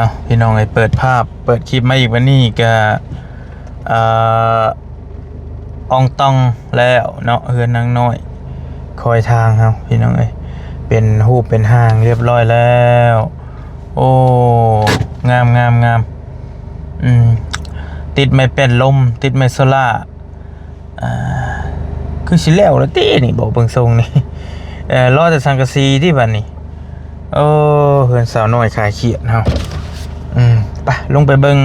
ເອົາ ພີ່ນ້ອງເອີຍ ເປີດພາບ ເປີດຄລິບມາອີກ ວັນນີ້ກະ ເອີ ອອງຕອງແລ້ວເນາະ ເຮືອນນາງນ້ອຍ ຄອຍທາງເຮົາ ພີ່ນ້ອງເອີຍ ເປັນຮູບເປັນຮ່າງຮຽບຮ້ອຍແລ້ວ. ໂອ້ ງາມໆໆ ອືມ ຕິດໄມ້ແປ້ນລົມ ຕິດໄມ້ໂຊລາ ອ່າ ຄືຊິແລ້ວແລ້ວຕິນີ້ ບໍ່ເບິ່ງຊົງນີ້ ເອີ ລໍແຕ່ສັງກະສີຕິບັດນີ້. ໂອ້ ເຮືອນສາວນ້ອຍຄາຍຄຽດເຮົາ. ອືມ ໄປ ລົງໄປເບິ່ງ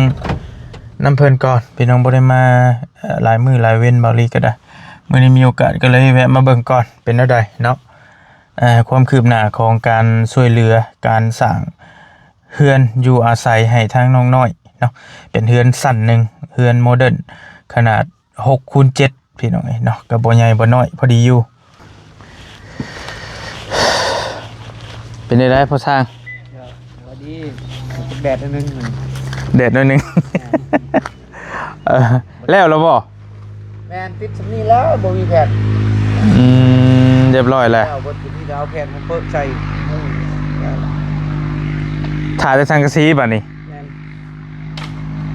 ນຳເພິ່ນກ່ອນ ພີ່ນ້ອງ ບໍ່ໄດ້ມາ ເອີ ຫຼາຍມື້ຫຼາຍເວັນ ເບົາລີກໍໄດ້ ມື້ນີ້ມີໂອກາດກໍເລີຍແວະມາເບິ່ງກ່ອນ ເປັນແນວໃດເນາະ. ເອີ ຄວາມຄືບໜ້າຂອງການຊ່ວຍເຫຼືອການສ້າງເຮືອນຢູ່ອາໄສໃຫ້ທາງນ້ອງນ້ອຍເນາະ ເປັນເຮືອນຊັ້ນໜຶ່ງ ເຮືອນໂມເດີນ ຂະໜາດຫົກຄູນເຈັດ ພີ່ນ້ອງເອີຍເນາະ ກໍບໍ່ໃຫຍ່ບໍ່ນ້ອຍ ພໍດີຢູ່. ເປັນໃດໆ ພໍ່ຊ່າງ? ສະບາຍດີ. ແດດໜ້ອຍໜຶ່ງ ແດດໜ້ອຍໜຶ່ງ. ເອີ ແລ້ວລະບໍ່? ແມ່ນ ຕິດສ່ຳນີ້ແລ້ວ ບໍ່ມີແຜ່ນ. ອືມ ຮຽບຮ້ອຍແລ້ວ ແລ້ວເບິດ ທີນີ້ກໍເອົາແຜ່ນມາເປີະໃສ່ມຸງ. ຖ້າແຕ່ສັງກະສີບັດນີ້. ແມ່ນ.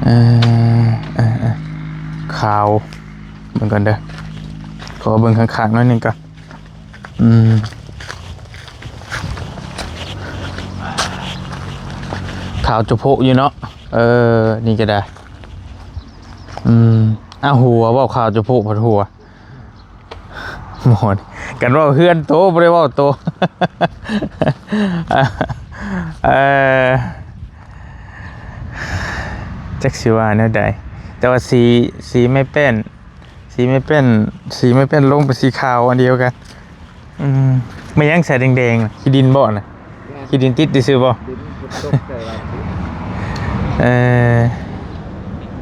ເອີ ເອີ ເອີ ຂາວ ເບິ່ງກ່ອນເດີ ຂໍເບິ່ງຂ້າງໆ ໜ້ອຍໜຶ່ງກ່ອນ. ອືມ ຂາວຈຸໂພະຢູ່ເນາະ. ເອີ ນີ້ກໍໄດ້. ອືມ ອາ ຫົວ ເວົ້າຂາວຈຸໂພະ ພັດຫົວ ໝໍ ກັນເວົ້າເຮືອນໂຕ ບໍ່ໄດ້ເວົ້າໂຕ. ເອີ ຈັກຊິວ່າແນວໃດ ແຕ່ວ່າສີ ສີໄມ້ແປ້ນ ສີໄມ້ແປ້ນ ສີໄມ້ແປ້ນລົງເປັນສີຂາວອັນດຽວກັນ. ອືມ ແມ່ນຫຍັງສາຍແດງໆ ຂີ້ດິນບໍ່ນະ? ແມ່ນ ຂີ້ດິນຕິດຊື່ໆບໍ່? ດິນມັນຕົກໃສ່ວ່າ ເອີ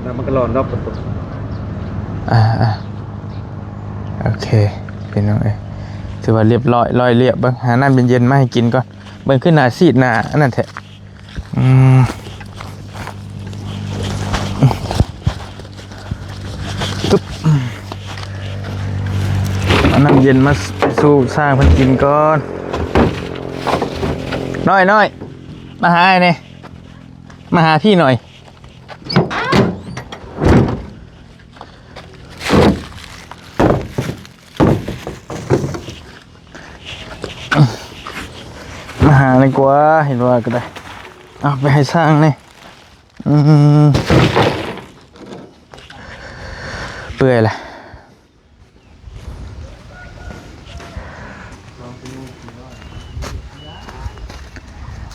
ແລ້ວມັນກໍຫຼອນດອກ. ອ່າໆ ໂອເຄ ພີ່ນ້ອງເອີຍ ຖືວ່າຮຽບຮ້ອຍ ລອຍລຽບ. ເບິ່ງ ຫານ້ຳເຢັນໆ ມາໃຫ້ກິນກ່ອນ. ເບິ່ງ ຄືໜ້າຊີດໜ້າອັນນັ້ນແທ້. ອືມ ຕຶບ ເອົານ້ຳເຢັນມາສູ່ຊ່າງເພິ່ນກິນກ່ອນ. ນ້ອຍໆ ມາຫາອ້າຍແດ່ ມາຫາພີ່ໜ້ອຍ. ມາຫາດີກວ່າ ເຫັນວ່າກໍໄດ້. ເອົາໄປໃຫ້ຊ່າງແດ່. ອືມ ເປື່ອຍລະ.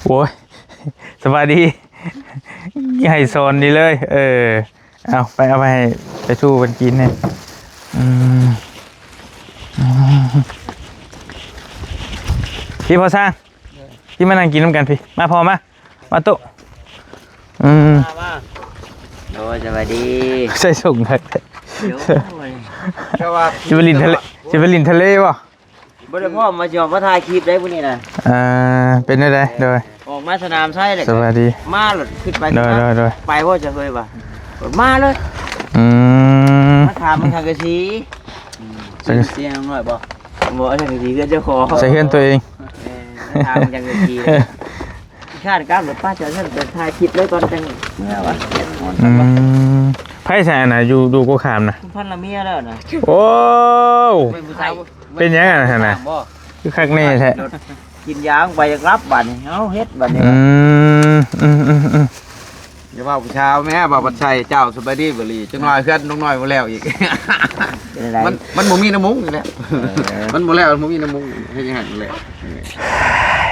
ໂອ້ຍ ສະບາຍດີ. ໃຫ້ສອນນີ້ເລີຍ. ເອີ ເອົາໄປ ເອົາໄປໃຫ້ ໄປສູ່ເພິ່ນກິນແດ່. ອືມ ອືມ ພີ່ພໍ່ຊ່າງ ພີ່ມານັ່ງກິນນຳກັນ ພີ່ ມາພໍ່ມາ ມາໂຕະ. ອືມ ມາ ມາ ໂດຍ ສະບາຍດີ. ໃສ່ສົ່ງຄັກແທ້. ໂດຍ ແຕ່ວ່າ ຊິໄປຫຼິ້ນທະເລ ຊິໄປຫຼິ້ນທະເລບໍ່? ບໍ່ໄດ້ພ້ອມວ່າຊິອອກມາຖ່າຍຄລິບໄດ໋ມື້ນີ້ນະ. ອ່າ ເປັນແນວໃດ? ໂດຍ ອອກມາສະໜາມໄຊແລ້ວ ສະບາຍດີ ມາໂລດ ຂຶ້ນໄປ ໂດຍ ໂດຍ ໂດຍ ໄປບໍ່ຈະເຄີຍວ່າ ມາເລີຍ. ອືມ ມາຖາມມັນສັງກະສີ ສັງກະສີ ເສຍງໜ້ອຍບໍ່? ບໍ່ ສັງກະສີເຮືອນເຈົ້າຂອງ ໃສ່ເຮືອນຕົວເອງ. ແມ່ນ ຖາມມັນສັງກະສີ ຂ້ານກັບລົດປ້າຈອດ ເຊິ່ງໄປຖ່າຍຄລິບເລີຍກ່ອນ ຈັ່ງເມືອວ່າ. ອືມ ໃຜໃສ່ອັນນ່ະ ຢູ່ ຢູ່ກົງຂ້າມນະ ພັນລະເມຍແລ້ວນະ. ໂອ້ ເປັນຜູ້ຊາຍ ເປັນຫຍັງອັນນັ້ນນະ ຄືຄັກແນ່ແທ້. ກິນຢາໄປຢາກຫຼັບບາດນີ້ ເຮົາເຮັດບາດນີ້. ອືມ ອືມໆໆ ຢ່າເວົ້າຜູ້ສາວແມ້ ເວົ້າບັດໃສ່ເຈົ້າ. ສະບາຍດີ ເບີລີ. ຈັກໜ້ອຍເຮືອນນ້ອງນ້ອຍບໍ່ແລ້ວອີກ. ເປັນຈັ່ງໃດ? ມັນ ມັນບໍ່ມີນ້ຳມຸງນີ້ແຫຼະ. ເອີ ມັນບໍ່ແລ້ວ ມັນບໍ່ມີນ້ຳມຸງ ເຮັດຫຍັງຫັ້ນແຫຼະ. ເອີ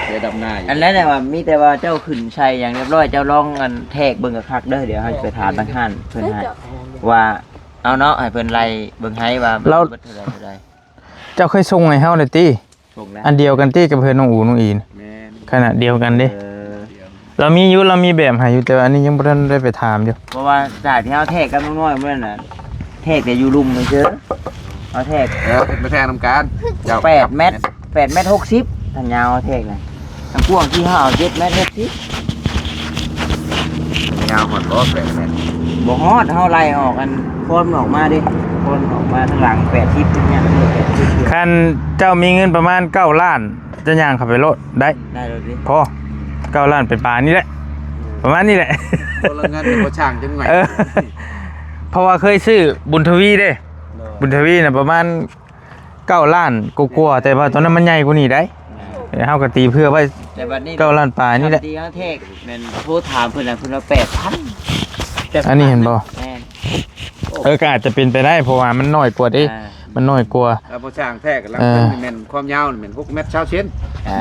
ເສຍດຳນາຢູ່. ອັນນັ້ນແຫຼະວ່າ ມີແຕ່ວ່າເຈົ້າຂຶ້ນໃສ່ຢ່າງຮຽບຮ້ອຍ ເຈົ້າລອງອັນແທກເບິ່ງຄັກໆເດີ. ດຽວເຮົາຊິໄປຖາມທາງຮ້ານເພິ່ນໃຫ້ວ່າ ເອົາເນາະ ໃຫ້ເພິ່ນໄລ່ເບິ່ງໃຫ້ວ່າ ລາວ ເບິດເທົ່າໃດເທົ່າໃດ. ເຈົ້າເຄີຍສົ່ງໃຫ້ເຮົາແລ້ວຕິ? ສົ່ງແລ້ວ ອັນດຽວກັນຕິກັບເຮືອນນ້ອງອູນ້ອງອີນ? ແມ່ນ ຂະໜາດດຽວກັນເດ້. ເອີ ລາວມີຢູ່ ລາວມີແບບໃຫ້ຢູ່ ແຕ່ວ່າອັນນີ້ຍັງບໍ່ທັນໄດ້ໄປຖາມຢູ່ ເພາະວ່າຈາກທີ່ເຮົາແທກກັບນ້ອງນ້ອຍມື້ນັ້ນນະ ແທກແຕ່ຢູ່ລຸ່ມຊື່ໆ ເຮົາແທກ ເອີ ຂຶ້ນໄປແທກນຳກັນ ເຈົ້າ ແປດແມັດ ແປດແມັດຫົກສິບ ຄັນຍາວເຮົາແທກນະ. ອັນກວ້າງທີ່ເຮົາເອົາ ເຈັດແມັດຫົກສິບ. ຍາວຮອດບໍ່ ແປດແມັດ? ບໍ່ຮອດ ເຮົາໄລ່ອອກ ອັນຄອນອອກມາເດ້ ຄອນອອກມາທາງຫຼັງ ແປດສິບ ເປັນຫຍັງ ເອີ ແປດສິບ. ຄັນເຈົ້າມີເງິນປະມານເກົ້າລ້ານ ເຈົ້າຍ່າງເຂົ້າໄປໂລດ ໄດ້ ໄດ້ໂລດຕິ ພໍ ເກົ້າລ້ານປາຍໆນີ້ແຫຼະ. ເອີ ປະມານນີ້ແຫຼະ ຄົນລະເງິນບໍ່ຊ່າງຈັກໜ່ອຍ ເອີ ເພາະວ່າເຄີຍຊື້ບຸນທະວີເດ້ ໂດຍ ບຸນທະວີນະປະມານເກົ້າລ້ານກວ່າໆ ແຕ່ວ່າຕອນນັ້ນມັນໃຫຍ່ກວ່ານີ້ໄດ໋ ເອີ ເຮົາກໍຕີເພື່ອໄວ້ ແຕ່ບັດນີ້ ເກົ້າລ້ານປາຍນີ້ແຫຼະ ທຳດີເຮົາແທ້ແມ່ນໂທຖາມເພິ່ນນະ ເພິ່ນວ່າແປດພັນ ອັນນີ້ເຫັນບໍ່? ແມ່ນ ເອີ ກໍອາດຈະເປັນໄປໄດ້ ເພາະວ່າມັນນ້ອຍກວ່າເດ້ ອ່າ ມັນນ້ອຍກວ່າ ແລ້ວບໍ່ຊ່າງແທ້ກັນ ຫຼັງ ເອີ ເທິງນີ້ແມ່ນຄວາມຍາວນີ້ແມ່ນຫົກແມັດຊາວເຊັນ ອ່າ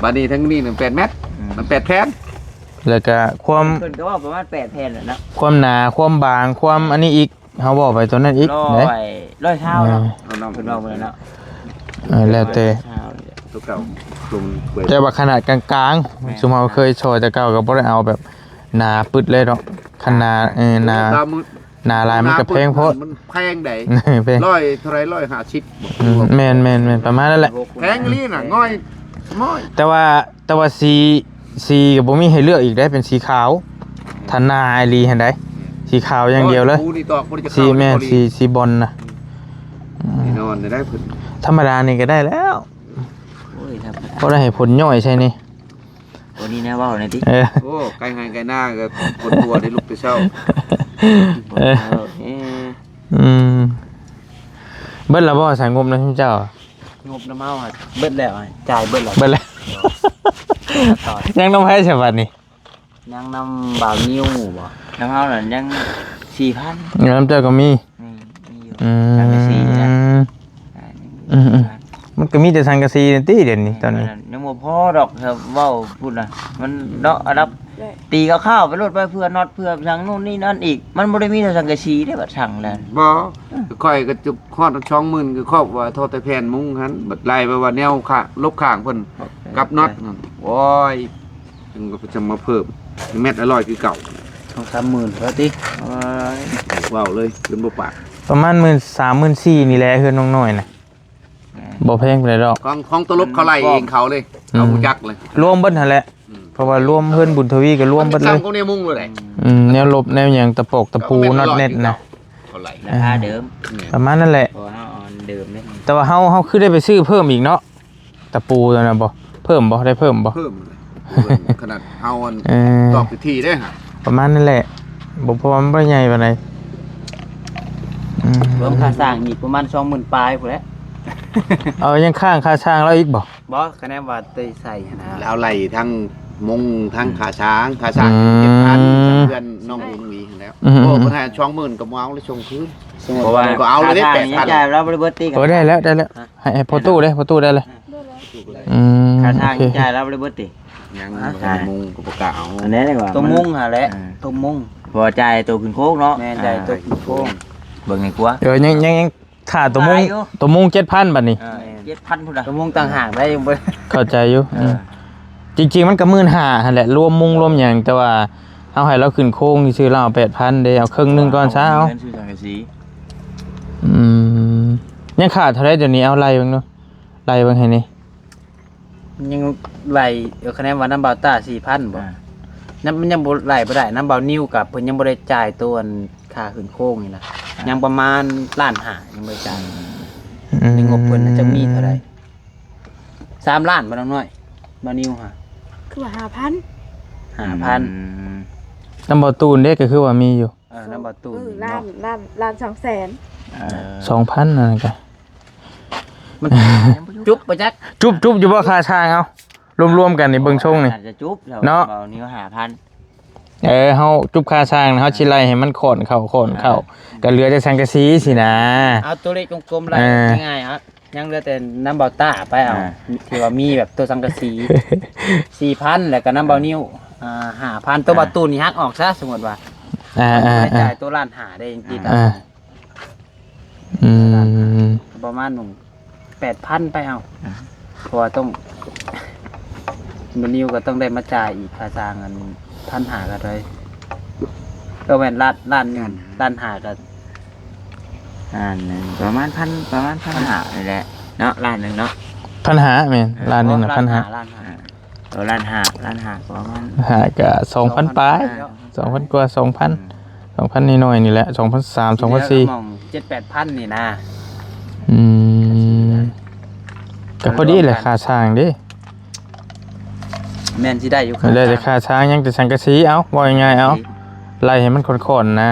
ບາດນີ້ທາງນີ້ແມ່ນແປດແມັດ ອືມ ມັນແປດແຜ່ນ ແລ້ວກໍຄວາມ ເພິ່ນກໍເວົ້າປະມານແປດແຜ່ນແຫຼະເນາະ ຄວາມໜາ ຄວາມບາງ ຄວາມອັນນີ້ອີກ ເຮົາເວົ້າໄປຕົວນັ້ນອີກ ຮ້ອຍ ເດ້ ຮ້ອຍຊາວເນາະ ເອີ ເພິ່ນເວົ້າເບິ່ງເນາະ ເອີ ແລ້ວແຕ່ ຕົວເກົ່າ ແຕ່ວ່າຂະໜາດກາງໆ ແມ່ນ ຊຸມເຮົາເຄີຍຊອຍແຕ່ເກົ່າກໍບໍ່ໄດ້ເອົາແບບໜາປຶດເລີຍເນາະ ຄັນໜາ ເອີ ໜາ ໜາຫຼາຍມັນກໍແພງໂພດ ມັນແພງໃດ ແພງ ຮ້ອຍເທົ່າໃດ ຮ້ອຍຫ້າສິບ ອືມ ແມ່ນໆໆ ປະມານນັ້ນແຫຼະ ແພງອີ່ຫຼີນະ ງ່ອຍ ງ່ອຍ ແຕ່ວ່າ ແຕ່ວ່າສີ ສີກໍບໍ່ມີໃຫ້ເລືອກອີກເດ້ ເປັນສີຂາວ ຖ້າໜາອີ່ຫຼີຫັ້ນໃດ໋ ສີຂາວຢ່າງດຽວເລີຍ ໂອ້ຍ ປູນີ້ຕອກບໍ່ໄດ້ຈະ ສີ ເຂົ້າ ແມ່ນ ອີ່ຫຼີ ສີ ສີບອນນະ ອືມ ແນ່ນອນໄດ້ເພິ່ນ ທຳມະດານີ້ກໍໄດ້ແລ້ວ ໂອ້ຍ ທຳມະດາ ພໍໄດ້ໃຫ້ຜົນຍ່ອຍໃສ່ນີ້ ໂອ້ ນີ້ແນວເວົ້າແນວຕິ ເອີ ໂອ້ ໄກ່ໄຮ່ໄກ່ນາກໍຄົນຕົວໄດ້ລຸກແຕ່ເຊົ້າ ເອີ ເອີ ອືມ ເບິດແລ້ວບໍ່ ສາຍງົບນະຊຸມເຈົ້າ? ງົບນຳເຮົາຫັ້ນເບິດແລ້ວ ຈ່າຍເບິດແລ້ວ ເບິດແລ້ວ ຍັງນຳໃຜຊະບັດນີ້? ຍັງນຳບ່າວນິວບໍ່? ນຳເຮົານັ້ນຍັງສີ່ພັນ ເງິນນຳເຈົ້າກໍມີ ມີ ມີຢູ່ ອືມ ສັງກະສີນະ ອ່າ ອືມໆ ມັນກໍມີແຕ່ສັງກະສີນີ້ຕິ ດຽວນີ້ ຕອນນີ້ ຍັງບໍ່ພໍດອກ ຖ້າເວົ້າພຸ້ນນະ ມັນເນາະ ອັນດັບ ແຫຼະ ຕີຄາວໆໄປໂລດ ໄປເພື່ອນັອດເພື່ອຫຍັງໂນ່ນນີ້ນັ້ນອີກ ມັນບໍ່ໄດ້ມີແຕ່ສັງກະສີເດ້ ບັດສັງແລ້ວ ບໍ່ ຂ້ອຍກໍຈຸ ຮອດສອງໝື່ນ ກໍຄອບວ່າທໍ່ແຕ່ແຜ່ນມຸງຫັ້ນ ບັດໄລ່ໄປວ່າແນວຂະ ລົບຂ້າງເພິ່ນ ກັບນັອດນັ້ນ ໂອ້ຍ ເພິ່ນກໍຈະມາເພີ່ມ ແມັດລະຮ້ອຍຄືເກົ່າ ສອງສາມໝື່ນວ່າຕິ ໂອ້ຍ ເວົ້າເລີຍ ຈົນບໍ່ປາກ ປະມານໝື່ນສາມ ໝື່ນສີ່ນີ້ແຫຼະ ເຮືອນນ້ອງນ້ອຍນະ ບໍ່ແພງປານໃດດອກ ຂອງ ຂອງຕົວລົບເຂົາໄລ່ເອງເຂົາເລີຍ ອືມ ເຂົາຮູ້ຈັກເລີຍ ລວມເບິດຫັ້ນແຫຼະ ອືມ ເພາະວ່າລວມເຮືອນບຸນທະວີກໍລວມເບິດເລີຍ ມັນຈຳກັບແນວມຸງເລີຍແຫຼະ ອືມ ແນວລົບແນວຫຍັງ ຕະປອກຕະປູ ນັອດແນັດນະ ເຂົາໄລ່ ລາຄາເດີມ ປະມານນັ້ນແຫຼະ ເພາະວ່າເຮົາເອົາອັນເດີມເດ້ ແຕ່ວ່າເຮົາ ເຮົາຄືໄດ້ໄປຊື້ເພີ່ມອີກເນາະ ຕະປູຕົວນັ້ນບໍ່ ເພີ່ມບໍ່ ໄດ້ເພີ່ມບໍ່? ເພີ່ມ ຂະໜາດເຮົາອັນ ເອີ ຕອກພິທີເດ້ ປະມານນັ້ນແຫຼະ ບໍ່ ເພາະວ່າມັນບໍ່ໄດ້ໃຫຍ່ປານໃດ ອືມ ລວມຄ່າສ້າງອີກປະມານສອງໝື່ນປາຍພຸ້ນແຫຼະ ເອົາ ຍັງຄ້າງຄ່າສ້າງລາວອີກບໍ່? ບໍ່ ຄະແນນວ່າໄດ້ໃສ່ຫັ້ນນະ ລາວໄລ່ທັງມຸງທັງຄ່າສ້າງ ຄ່າສ້າງ ອືມ ເຈັດພັນ ເພື່ອນນ້ອງອຸງອີຫັ້ນແຫຼ້ວ ອືມໆ ໂອ້ ເພິ່ນໃຫ້ສອງໝື່ນກໍບໍ່ເອົາ ແລ້ວສົ່ງຄືນ ສົມມຸດວ່າ ເພາະວ່າກໍເອົາແລ້ວເດ້ ຄ່າສ້າງ ແປດພັນ ຍັງຈ່າຍລາວບໍ່ໄດ້ເບິດຕິ ໂອ້ ໄດ້ແລ້ວ ໄດ້ແລ້ວ ອ່ະ ໃຫ້ ໃຫ້ພໍ່ຕູ້ເດ້ ພໍ່ຕູ້ໄດ້ເລີຍ ອືມ ຄ່າສ້າງ ໂອເຄ ຈ່າຍລາວບໍ່ໄດ້ເບິດຕິ ຍັງ ອ່າ ມຸງກໍບໍ່ກ້າເອົາ ອັນນີ້ດີກວ່າ ຕົວມຸງຫັ້ນແຫຼະ ອ່າ ຕົວມຸງ ເພາະວ່າຈ່າຍຕົວຂຶ້ນໂຄງເນາະ ແມ່ນ ຈ່າຍຕົວຂຶ້ນໂຄງ ອ່າ ເບິ່ງໃນຄົວ ເອີ ຍັງ ຍັງ ຍັງຖ້າຕົວມຸງ ຫຼາຍຢູ່ ຕົວມຸງເຈັດພັນ ບັດນີ້ ເອີ ເຈັດພັນພຸ້ນນະ ຕົວມຸງຕ່າງຫາກໄດ້ ຍັງບໍ່ ເຂົ້າໃຈຢູ່ ເອີ ອືມ ຈິງໆ ມັນກໍໝື່ນຫ້າຫັ້ນແຫຼະ ລວມມຸງລວມຫຍັງ ແຕ່ວ່າເຮົາໃຫ້ລາວຂຶ້ນໂຄງຊື່ໆ ລາວເອົາແປດພັນເດ້ ເອົາເຄິ່ງໜຶ່ງກ່ອນຊະ ເອົາ ເອົາເງິນຊື້ສັງກະສີ ອືມ ຍັງຂາດເທົ່າໃດດຽວນີ້ ເອົາໄລ່ເບິ່ງດູ ໄລ່ເບິ່ງໃຫ້ແດ່ ຍັງໄລ່ ເອີ ຄະແນນວ່ານຳບ່າວຕ້າສີ່ພັນບໍ່ ອ່າ ຍັງ ມັນຍັງບໍ່ໄລ່ບໍ່ໄດ້ ນຳບ່າວນິວກັບເພິ່ນຍັງບໍ່ໄດ້ຈ່າຍໂຕອັນຄ່າຂຶ້ນໂຄງນີ້ນະ ອ່າ ຍັງປະມານລ້ານຫ້າ ຍັງບໍ່ໄດ້ຈ່າຍ ອືມ ໃນງົບເພິ່ນນະ ຈັກມີເທົ່າໃດ ສາມລ້ານບໍ່ ນ້ອງນ້ອຍ ບ່າວນິວຫາ ຄືວ່າຫ້າພັນ ຫ້າພັນ ອືມ ນຳບ່າວຕູນເດ້ ກໍຄືວ່າມີຢູ່ ເອີ ນຳບ່າວຕູນ ເອີ ລ້ານ ເນາະ ລ້ານ ລ້ານສອງແສນ ເອີ ສອງພັນ ນັ້ນກະ ມັນຈຸບບໍ່ຈັກ ຈຸບ ຈຸບຢູ່ບໍ່ຄ່າຊ່າງ ເອົາ ລວມໆ ກັນນີ້ເບິ່ງຊົງນີ້ ອາດຈະຈຸບແລ້ວ ເນາະ ບ່າວນິວຫ້າພັນ ເອີ ເຮົາຈຸບຄ່າຊ່າງ ເຮົາຊິໄລ່ໃຫ້ມັນຂ້ອນເຂົ້າ ຂ້ອນເຂົ້າ ອ່າ ກໍເຫຼືອແຕ່ສັງກະສີຊີ້ນະ ເອົາຕົວເລກກົມໆ ໄລ່ ອ່າ ງ່າຍໆ ເອົາ ຍັງເຫຼືອແຕ່ນຳບ່າວຕ້າໄປເອົາ ອ່າ ທີ່ວ່າມີແບບຕົວສັງກະສີ ສີ່ພັນ ແລ້ວກໍນຳບ່າວນິວ ອ່າ ຫ້າພັນ ຕົວ ອ່າ ບ່າວຕູນນີ້ຫັກອອກຊະ ສົມມຸດວ່າ ອ່າ ອ່າ ໄດ້ຈ່າຍ ອ່າ ຕົວລ້ານຫ້າໄດ້ ຍັງຕິດ ອ່າ ອືມ ປະມານໜຶ່ງ ແປດພັນ ໄປເອົາ ອ່າ ເພາະວ່າຕ້ອງ ບ່າວນິວກໍຕ້ອງໄດ້ມາຈ່າຍອີກຄ່າສ້າງອັນ ພັນຫ້າ ກໍໄດ້ ກໍແມ່ນລ້ານ ລ້ານໜຶ່ງ ລ້ານຫ້າ ກໍ ລ້ານໜຶ່ງ ປະມານພັນ ປະມານພັນຫ້ານີ້ແຫຼະເນາະ ລ້ານໜຶ່ງເນາະ ພັນຫ້າ ແມ່ນ ອ່າ ລ້ານໜຶ່ງນະ ພັນຫ້າ ລ້ານຫ້າ ອ່າ ເອີ ລ້ານຫ້າ ລ້ານຫ້າ ປະມານ ຫ້າ ກໍສອງພັນປາຍ ສອງພັນກວ່າ ສອງພັນ ອືມ ສອງພັນ ນ້ອຍໆ ນີ້ແຫຼະ ສອງພັນສາມ ສອງພັນສີ່ ທີ່ເຫຼືອກໍໝ່ອງເຈັດແປດພັນນີ້ນະ ອືມ ກໍພໍດີແຫຼະ ຄ່າຊ່າງເດ້ ແມ່ນຊິໄດ້ຢູ່ ໄດ້ແຕ່ຄ່າຊາງ ຍັງແຕ່ສັງກະສີ ເອົາ ເວົ້າງ່າຍໆ ເອົາ ໄລ່ໃຫ້ມັນຄ່ອນໆ ນະ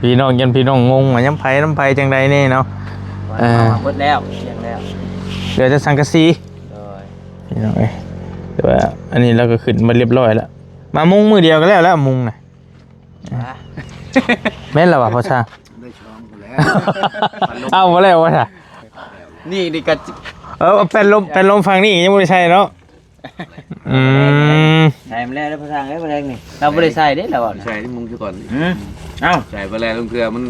ພີ່ນ້ອງ ຢ້ານພີ່ນ້ອງງົງວ່າຍາມໃຜນຳໃຜ ຈັ່ງໃດແດ່ເນາະ. ເອີ ເບິດແລ້ວ ລ້ຽງແລ້ວ ເຫຼືອແຕ່ສັງກະສີ. ໂດຍ ພີ່ນ້ອງເອີຍ ແຕ່ວ່າອັນນີ້ລາວກໍຂຶ້ນມາຮຽບຮ້ອຍແລ້ວ ມາມຸງມື້ດຽວກໍແລ້ວແລ້ວ ມຸງນະ. ອ່າ ແມ່ນແລ້ວວ່າພໍ່ຊ່າງ ໄດ້ຊ່ອງພຸ້ນແລ້ວ ເອົາບໍ່ແລ້ວວ່າຊະ ນີ້ ນີ້ກໍ ເອີ ແປ້ນລົມ ແປ້ນລົມຝັ່ງນີ້ຍັງບໍ່ໄດ້ໃສ່ເນາະ. ອືມ ໃສ່ມາແລ້ວເດີພໍ່ຊ່າງເອີຍ ບໍ່ແລ້ວນີ້ ລາວບໍ່ໄດ້ໃສ່ເດ້ລາວ ໃສ່ມຸງຊະກ່ອນ. ອືມ ເອົ້າ ໃສ່ໄປແລ້ວ ລາງເທື່ອມັນ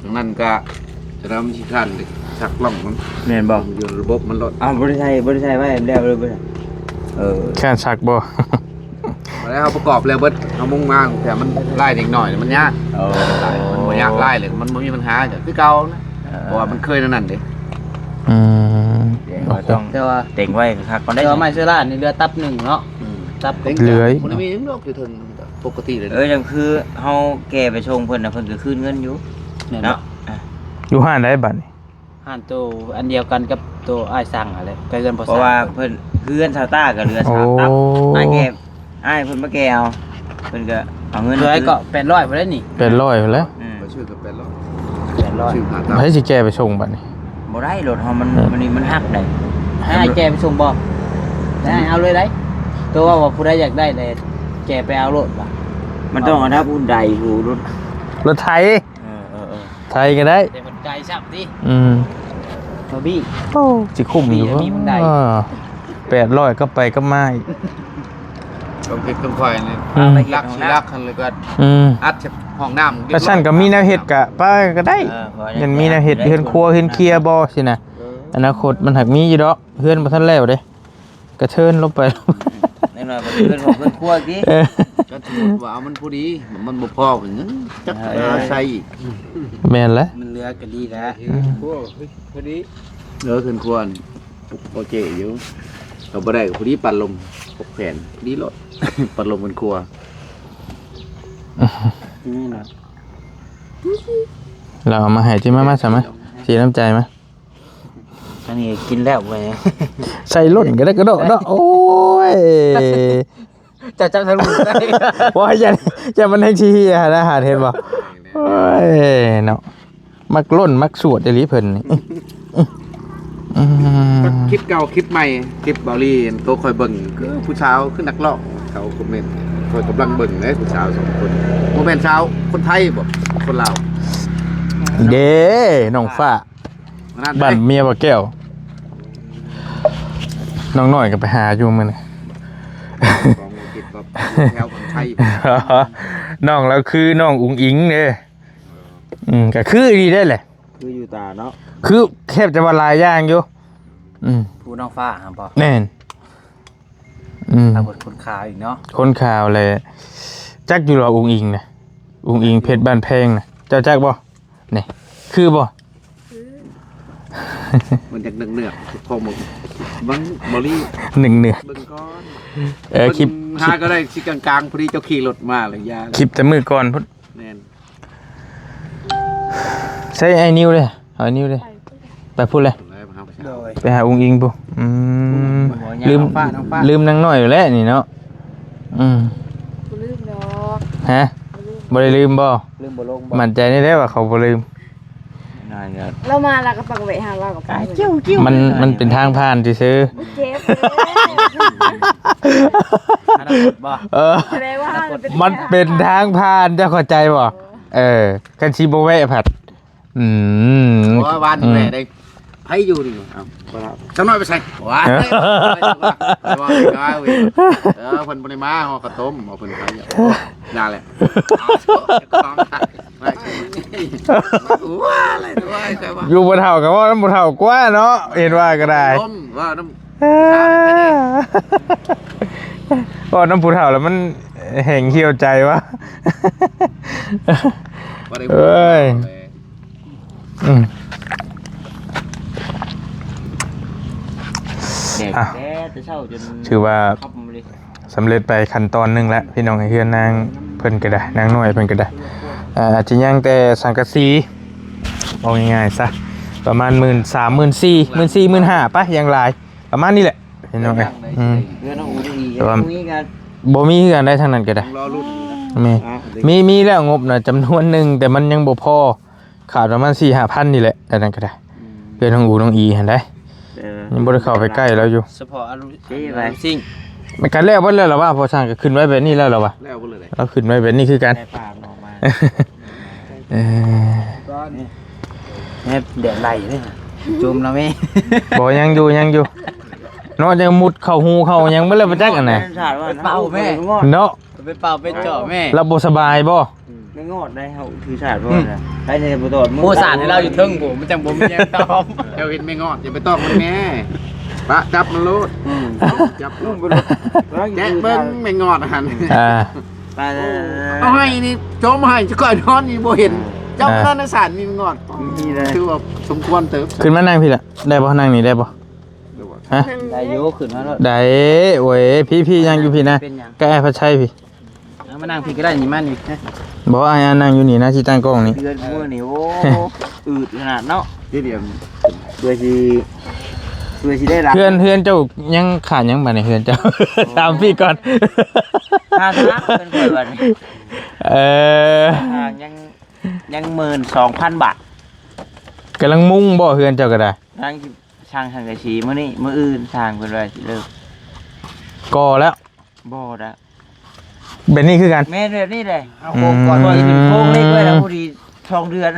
ອັນນັ້ນກະ ຈະນຳຊິຄັນ ຊັກລ່ອງມັນ ແມ່ນບໍ່? ຢູ່ລະບົບມັນໂລດ. ເອົ້າ ບໍ່ໄດ້ໃສ່ ບໍ່ໄດ້ໃສ່ໄວ້ແລ້ວເລີຍບໍ່? ເອີ ແຄ່ນຊັກບໍ່? ບໍ່ໄດ້ ເຮົາປະກອບແລ້ວເບິດ ເຮົາມຸງມາ ແຕ່ມັນລາຍເດັກນ້ອຍມັນຍາກ. ເອີ ມັນບໍ່ຍາກ ລາຍເລີຍ ມັນບໍ່ມີບັນຫາ ກໍຄືເກົ່ານະ. ເອີ ເພາະວ່າມັນເຄີຍແນວນັ້ນເດ້. ອືມ ເອີ ຕ້ອງ ແຕ່ວ່າ ເຕັງໄວ້ຄັກກ່ອນໄດ້ ແຕ່ວ່າໄມ້ເຊື້ອລານີ້ເຫຼືອຕັບໜຶ່ງເນາະ. ອືມ ຕັບ ເຕັງເຫຼືອ ບໍ່ໄດ້ມີຫຍັງດອກ ຢູ່ເທິງ ປົກກະຕິເລີຍ. ເອີ ຈັ່ງຄືເຮົາແກ່ໄປສົ່ງເພິ່ນນະ ເພິ່ນກໍຄືນເງິນຢູ່. ແມ່ນເນາະ ເນາະ. ອ່ະ ຢູ່ຮ້ານໃດບັດນີ້? ຮ້ານໂຕອັນດຽວກັນກັບໂຕອ້າຍສັ່ງຫັ້ນແຫຼະ ໃກ້ເຮືອນພໍ່ ເພາະວ່າເພິ່ນ ເຮືອນຊາວຕ້າກໍເຫຼືອສາມຕັບ. ໂອ້ ອ້າຍແກ່ ອ້າຍເພິ່ນມາແກ່ເອົາ ເພິ່ນກໍເອົາເງິນ ເທົ່າໃດກໍ ແປດຮ້ອຍພຸ້ນແຫຼະນີ້ ແປດຮ້ອຍພຸ້ນແຫຼະ. ອືມ ຂ້ອຍຊື້ກໍແປດຮ້ອຍ ແປດຮ້ອຍ ຊື້ຫ້າຕັບ. ໃຜຊິແກ່ໄປສົ່ງບັດນີ້? ບໍ່ໄດ້ ລົດເຮົາມັນ ເອີ ມັນນີ້ມັນຫັກໄດ໋. ໃຫ້ອ້າຍແກ່ໄປສົ່ງບໍ່? ໄດ້ ເອົາເລີຍໄດ໋. ໂຕວ່າ ວ່າຜູ້ໃດຢາກໄດ້ແລ້ວແກ່ໄປເອົາໂລດວ່າ ມັນຕ້ອງເອົາທັບຮຸ່ນໃດຜູ້ລົດ ລົດໄຖ. ເອີ ເອີ ເອີ ໄທກໍໄດ້ ແຕ່ມັນໄກຊ້ຳຕິ. ອືມ ບໍ່ບີ ໂອ້ ຊິຄຸ້ມຢູ່ບໍ່? ມີມັນໄດ້ ເອີ ແປດຮ້ອຍກັບໄປກັບມາອີກ ຕ້ອງເຮັດເຄື່ອງໄຟນີ້ ອືມ ຫຼັກ ສີ່ຫຼັກຫັ້ນ ແລ້ວກໍ ອືມ ອັດຫ້ອງນ້ຳ. ຖ້າຊັ້ນກໍມີແນວເຮັດກໍໄປກໍໄດ້. ເອີ ຍັງມີແນວເຮັດ ເຮືອນຄົວເຮືອນເຄຍບໍ່ຊີ້ນະ. ເອີ ອະນາຄົດມັນຫາກມີຢູ່ດອກ ເຮືອນບໍ່ທັນແລ້ວເດ້. ກະເທີນລົງໄປ ອືມ ແນ່ນອນ ເພິ່ນເພິ່ນຄົວຕິ. ເອີ ກໍສົມມຸດວ່າເອົາມັນພໍດີ ມັນບໍ່ພໍກໍຍັງຈັກ ເອີ ຫາໃສ່ອີກ. ແມ່ນແຫຼະ ມັນເຫຼືອກໍດີແລ້ວ. ອືມ ໂອ້ ພໍດີ ເອີ ເຮືອນຄົວໂອເຄຢູ່ ກໍບໍ່ໄດ້ກໍພໍດີ ປັດລົມ ຫົກແຜ່ນ ພໍດີໂລດ ປັດລົມເຮືອນຄົວ. ນີ້ນະ ລາວເອົາມາໃຫ້ຕິ ມາ ມາ ສາມາ ເສຍນ້ຳໃຈມາ. ອັນນີ້ກິນແລ້ວເວີຍ ໃສ່ລົ້ນກໍໄດ້ກະໂດະເນາະ. ໂອ້ຍ ຈະຈັບທະລຸໄດ້ ວ່າຢ່າ ຢ່າມັນແຮງຊິເຫຍນະ ຫາເຫັນບໍ່? ໂອ້ຍເນາະ ມັກລົ້ນມັກສວດອີ່ຫຼີເພິ່ນນີ້. ອືມ ຄລິບເກົ່າຄລິບໃໝ່ ຄລິບເບົາລີ ໂຕຂ້ອຍເບິ່ງຄືຜູ້ສາວຄືນັກຮ້ອງ ເຂົາຄອມເມັນ ຂ້ອຍກຳລັງເບິ່ງເດ້ ຜູ້ສາວສອງຄົນ ບໍ່ແມ່ນສາວຄົນໄທບໍ່ ຄົນລາວ ເດ້ ນ້ອງຟ້າ ອັນນັ້ນເດ້ ບ້ານເມຍບໍ່ແກ້ວ ນ້ອງນ້ອຍກໍໄປຫາຢູ່ມື້ນີ້ ຂອງອັງກິດກໍແຖວຝັ່ງໄທ ນ້ອງລາວຄືນ້ອງອຸງອິງເດ້. ອືມ ກໍຄືອີ່ຫຼີໄດ໋ແຫຼະ ຄືຢູ່ຕາເນາະ ຄືແທບຈະວ່າຫຼາຍຢ່າງຢູ່. ອືມ ຜູ້ນ້ອງຟ້າຫັ້ນບໍ່? ແມ່ນ. ອືມ ລາວເປັນຄົນຂາວອີກເນາະ ຄົນຂາວແຫຼະ. ຈັກຢູ່ລະອຸງອິງນະ ອຸງອິງເພັດບ້ານແພງນະ ເຈົ້າຈັກບໍ່? ນີ້ ຄືບໍ່? ຄື ມັນຢາກເໜືອກໆ ຂອງມັນ ມັນບໍ່ລີ້ ເໜືອກໆ ເບິ່ງກ່ອນ. ເອີ ຄລິບ ຫາກໍໄດ້ຊິກາງໆ ພໍດີເຈົ້າຂີ່ລົດມາແລ້ວ ຢ່າ ຄລິບແຕ່ມື້ກ່ອນພຸ້ນ ແມ່ນ. ໃຊ້ໄອ້ນິວເດ້ ເອົາໄອ້ນິວເດ້ ໄປພຸ້ນເລີຍ ໂດຍ ໄປຫາອຸງອິງພຸ້ນ. ອືມ ລືມ ນາງຟ້າ ນາງຟ້າ ລືມນາງນ້ອຍຢູ່ແລ້ວນີ້ເນາະ. ອືມ ບໍ່ລືມດອກ ຮະ ບໍ່ລືມ ບໍ່ໄດ້ລືມບໍ່? ລືມບໍ່ລົງບໍ່? ໝັ້ນໃຈນີ້ແຫຼະວ່າເຂົາບໍ່ລືມ. ລາວມາລາວກໍຕ້ອງແວະຫາລາວກໍໄປ ມັນ ມັນເປັນທາງຜ່ານຊື່ໆ ເຈັບເດ້ ອັນນັ້ນບໍ່ ເອີ ແສດງວ່າມັນເປັນ ມັນເປັນທາງຜ່ານ ເຈົ້າເຂົ້າໃຈບໍ່? ເອີ ຄັນຊິບໍ່ແວະພັດ ອືມ ໂອ້ຍ ວານນີ້ແວະໄດ້ ໃຜຢູ່ນີ້? ເອົ້າ ສາວນ້ອຍໄປໃສ? ວ້າຍ ເອີ ເພິ່ນບໍ່ໄດ້ມາຫໍ່ເຂົ້າຕົ້ມ ເພິ່ນໄປ ນັ້ນແຫຼະ ຢູ່ບໍ່ເຖົ້າກໍເວົ້ານຳບໍ່ເຖົ້າກວ່າເນາະ ເຫັນວ່າກໍໄດ້ ເວົ້ານຳ ເວົ້ານຳຜູ້ເຖົ້າແລ້ວມັນແຮງຫ່ຽວໃຈວະ ເອີຍ. ອືມ ແດດ ອ່ະ ແຕ່ເຊົ້າຈົນ ຖືວ່າ ຄ່ຳເລີຍ ສຳເລັດໄປຂັ້ນຕອນໜຶ່ງແລ້ວ ພີ່ນ້ອງ. ເຮືອນນາງເພິ່ນກໍໄດ້ ນາງນ້ອຍເພິ່ນກໍໄດ້ ເອີ ອາດຈະຍັງແຕ່ສັງກະສີ ເວົ້າງ່າຍໆຊະ ປະມານໝື່ນສາມ ໝື່ນສີ່ ໝື່ນສີ່ ໝື່ນຫ້າ ໄປ ຢ່າງຫຼາຍ ປະມານນີ້ແຫຼະ ພີ່ນ້ອງເອີຍ. ອືມ ເຮືອນນ້ອງອູນີ້ ແຕ່ວ່າ ບໍ່ມີກະ ບໍ່ມີຄືກັນໄດ໋ ທາງນັ້ນກໍໄດ້ ຕ້ອງລໍລຸ້ນຢູ່ນະ ແມ່ນ ອ່າ ມີ ມີແລ້ວງົບນະ ຈຳນວນໜຶ່ງ ແຕ່ມັນຍັງບໍ່ພໍ ຂາດປະມານສີ່ຫ້າພັນນີ້ແຫຼະ ອັນນັ້ນກໍໄດ້ ອືມ ເພື່ອນນ້ອງອູນ້ອງອີຫັ້ນໄດ໋ ເອີ ຍັງບໍ່ໄດ້ເຂົ້າໄປໃກ້ລາວຢູ່ ສະເພາະອາລຸ ເອີ ອາລຸຊິງ ມັນກໍແລ້ວເບິດແລ້ວລະວ່າ ພໍຊ່າງກໍຂຶ້ນໄວ້ແບບນີ້ແລ້ວລະວ່າ ແລ້ວເບິດເລີຍ ລາວຂຶ້ນໄວ້ແບບນີ້ຄືກັນ ໄດ້ປາກອອກມາ ເອີ ແຮບແດດໄລ່ເດ້ ຈຸ່ມແລ້ວແມ່ ບໍ່ ຍັງຢູ່ ຍັງຢູ່ ເນາະ ຍັງມຸດເຂົ້າຮູເຂົ້າຫຍັງເບິດແລ້ວ ບໍ່ຈັກອັນນະ ໄປເປົ່າແມ່ ເນາະ ໄປເປົ່າໄປເຈາະແມ່ ລາວບໍ່ສະບາຍບໍ່? ອືມ ໄປງອດໄດ້ເຮົາຖືສາດບໍ່ ອືມ ນະ ໃຜແດ່ບໍ່ຕອດມື ໂອ້ ສາດໃຫ້ລາວຢູ່ເທິງພຸ້ນ ມັນຈັ່ງບໍ່ມີຫຍັງຕອບ ເຈົ້າເຫັນແມ່ງອດ ຢ່າໄປຕອກມັນແມ່ ປະຈັບມັນໂລດ ອືມ ຈັບ ອຸ້ມໄປໂລດ ແກະເບິ່ງແມ່ງອດຫັ້ນ ອ່າ ໄປ ເອົາໃຫ້ນີ້ ໂຈມໃຫ້ ຈະຄ່ອຍນອນນີ້ບໍ່ເຫັນ ອ່າ ເຈົ້າ ອ່າ ນອນໃນສານມີແມ່ງອດ ມີເລີຍ ຖືວ່າສົມຄວນເຕີບ ຂຶ້ນມານັ່ງພີ້ລະ ໄດ້ບໍ່? ນັ່ງນີ້ໄດ້ບໍ່? ຮະ? ໄດ້ຢູ່ ຂຶ້ນມາໂລດ ໄດ້ ໂອ້ຍ ພີ້ໆ ຍັງຢູ່ພີ້ນະ ເປັນຫຍັງ? ໃກ້ອ້າຍພັດໄຊພີ້ ເອົາມານັ່ງພີ້ກໍໄດ້ນີ້ ມານີ້ ບໍ່ ອ້າຍນັ່ງຢູ່ນີ້ນະ ທີ່ຕັ້ງກ້ອງນີ້ ເດືອນມື້ນີ້ ໂອ້ ອືດຂະໜາດເນາະ ທີ່ດຽວ ເພື່ອຊິ ເພື່ອຊິໄດ້ຮັບ ເຮືອນ ເຮືອນເຈົ້າຍັງຂາດຫຍັງບາດນີ້ ເຮືອນເຈົ້າ ໂອ້ ຖາມພີ້ກ່ອນ ຄ່າທາງເພິ່ນຂ້ອຍບາດນີ້ ເອີ ຄ່າທາງຍັງ ຍັງໝື່ນສອງພັນບາດ ກຳລັງມຸງບໍ່ ເຮືອນເຈົ້າກໍໄດ້ ກຳລັງຊິ ຊ່າງສັງກະສີມື້ນີ້ ມື້ອື່ນຊ່າງເພິ່ນວ່າຊິເລີກ ກໍ່ແລ້ວ ບໍ່ລະ ແບບນີ້ຄືກັນ ແມ່ນແບບນີ້ແຫຼະ ເອົາໂຄງກ່ອນ ອືມ ຂ້ອຍຂຶ້ນໂຄງເຫຼັກໄວ້ແລ້ວ ພໍດີສອງເດືອນ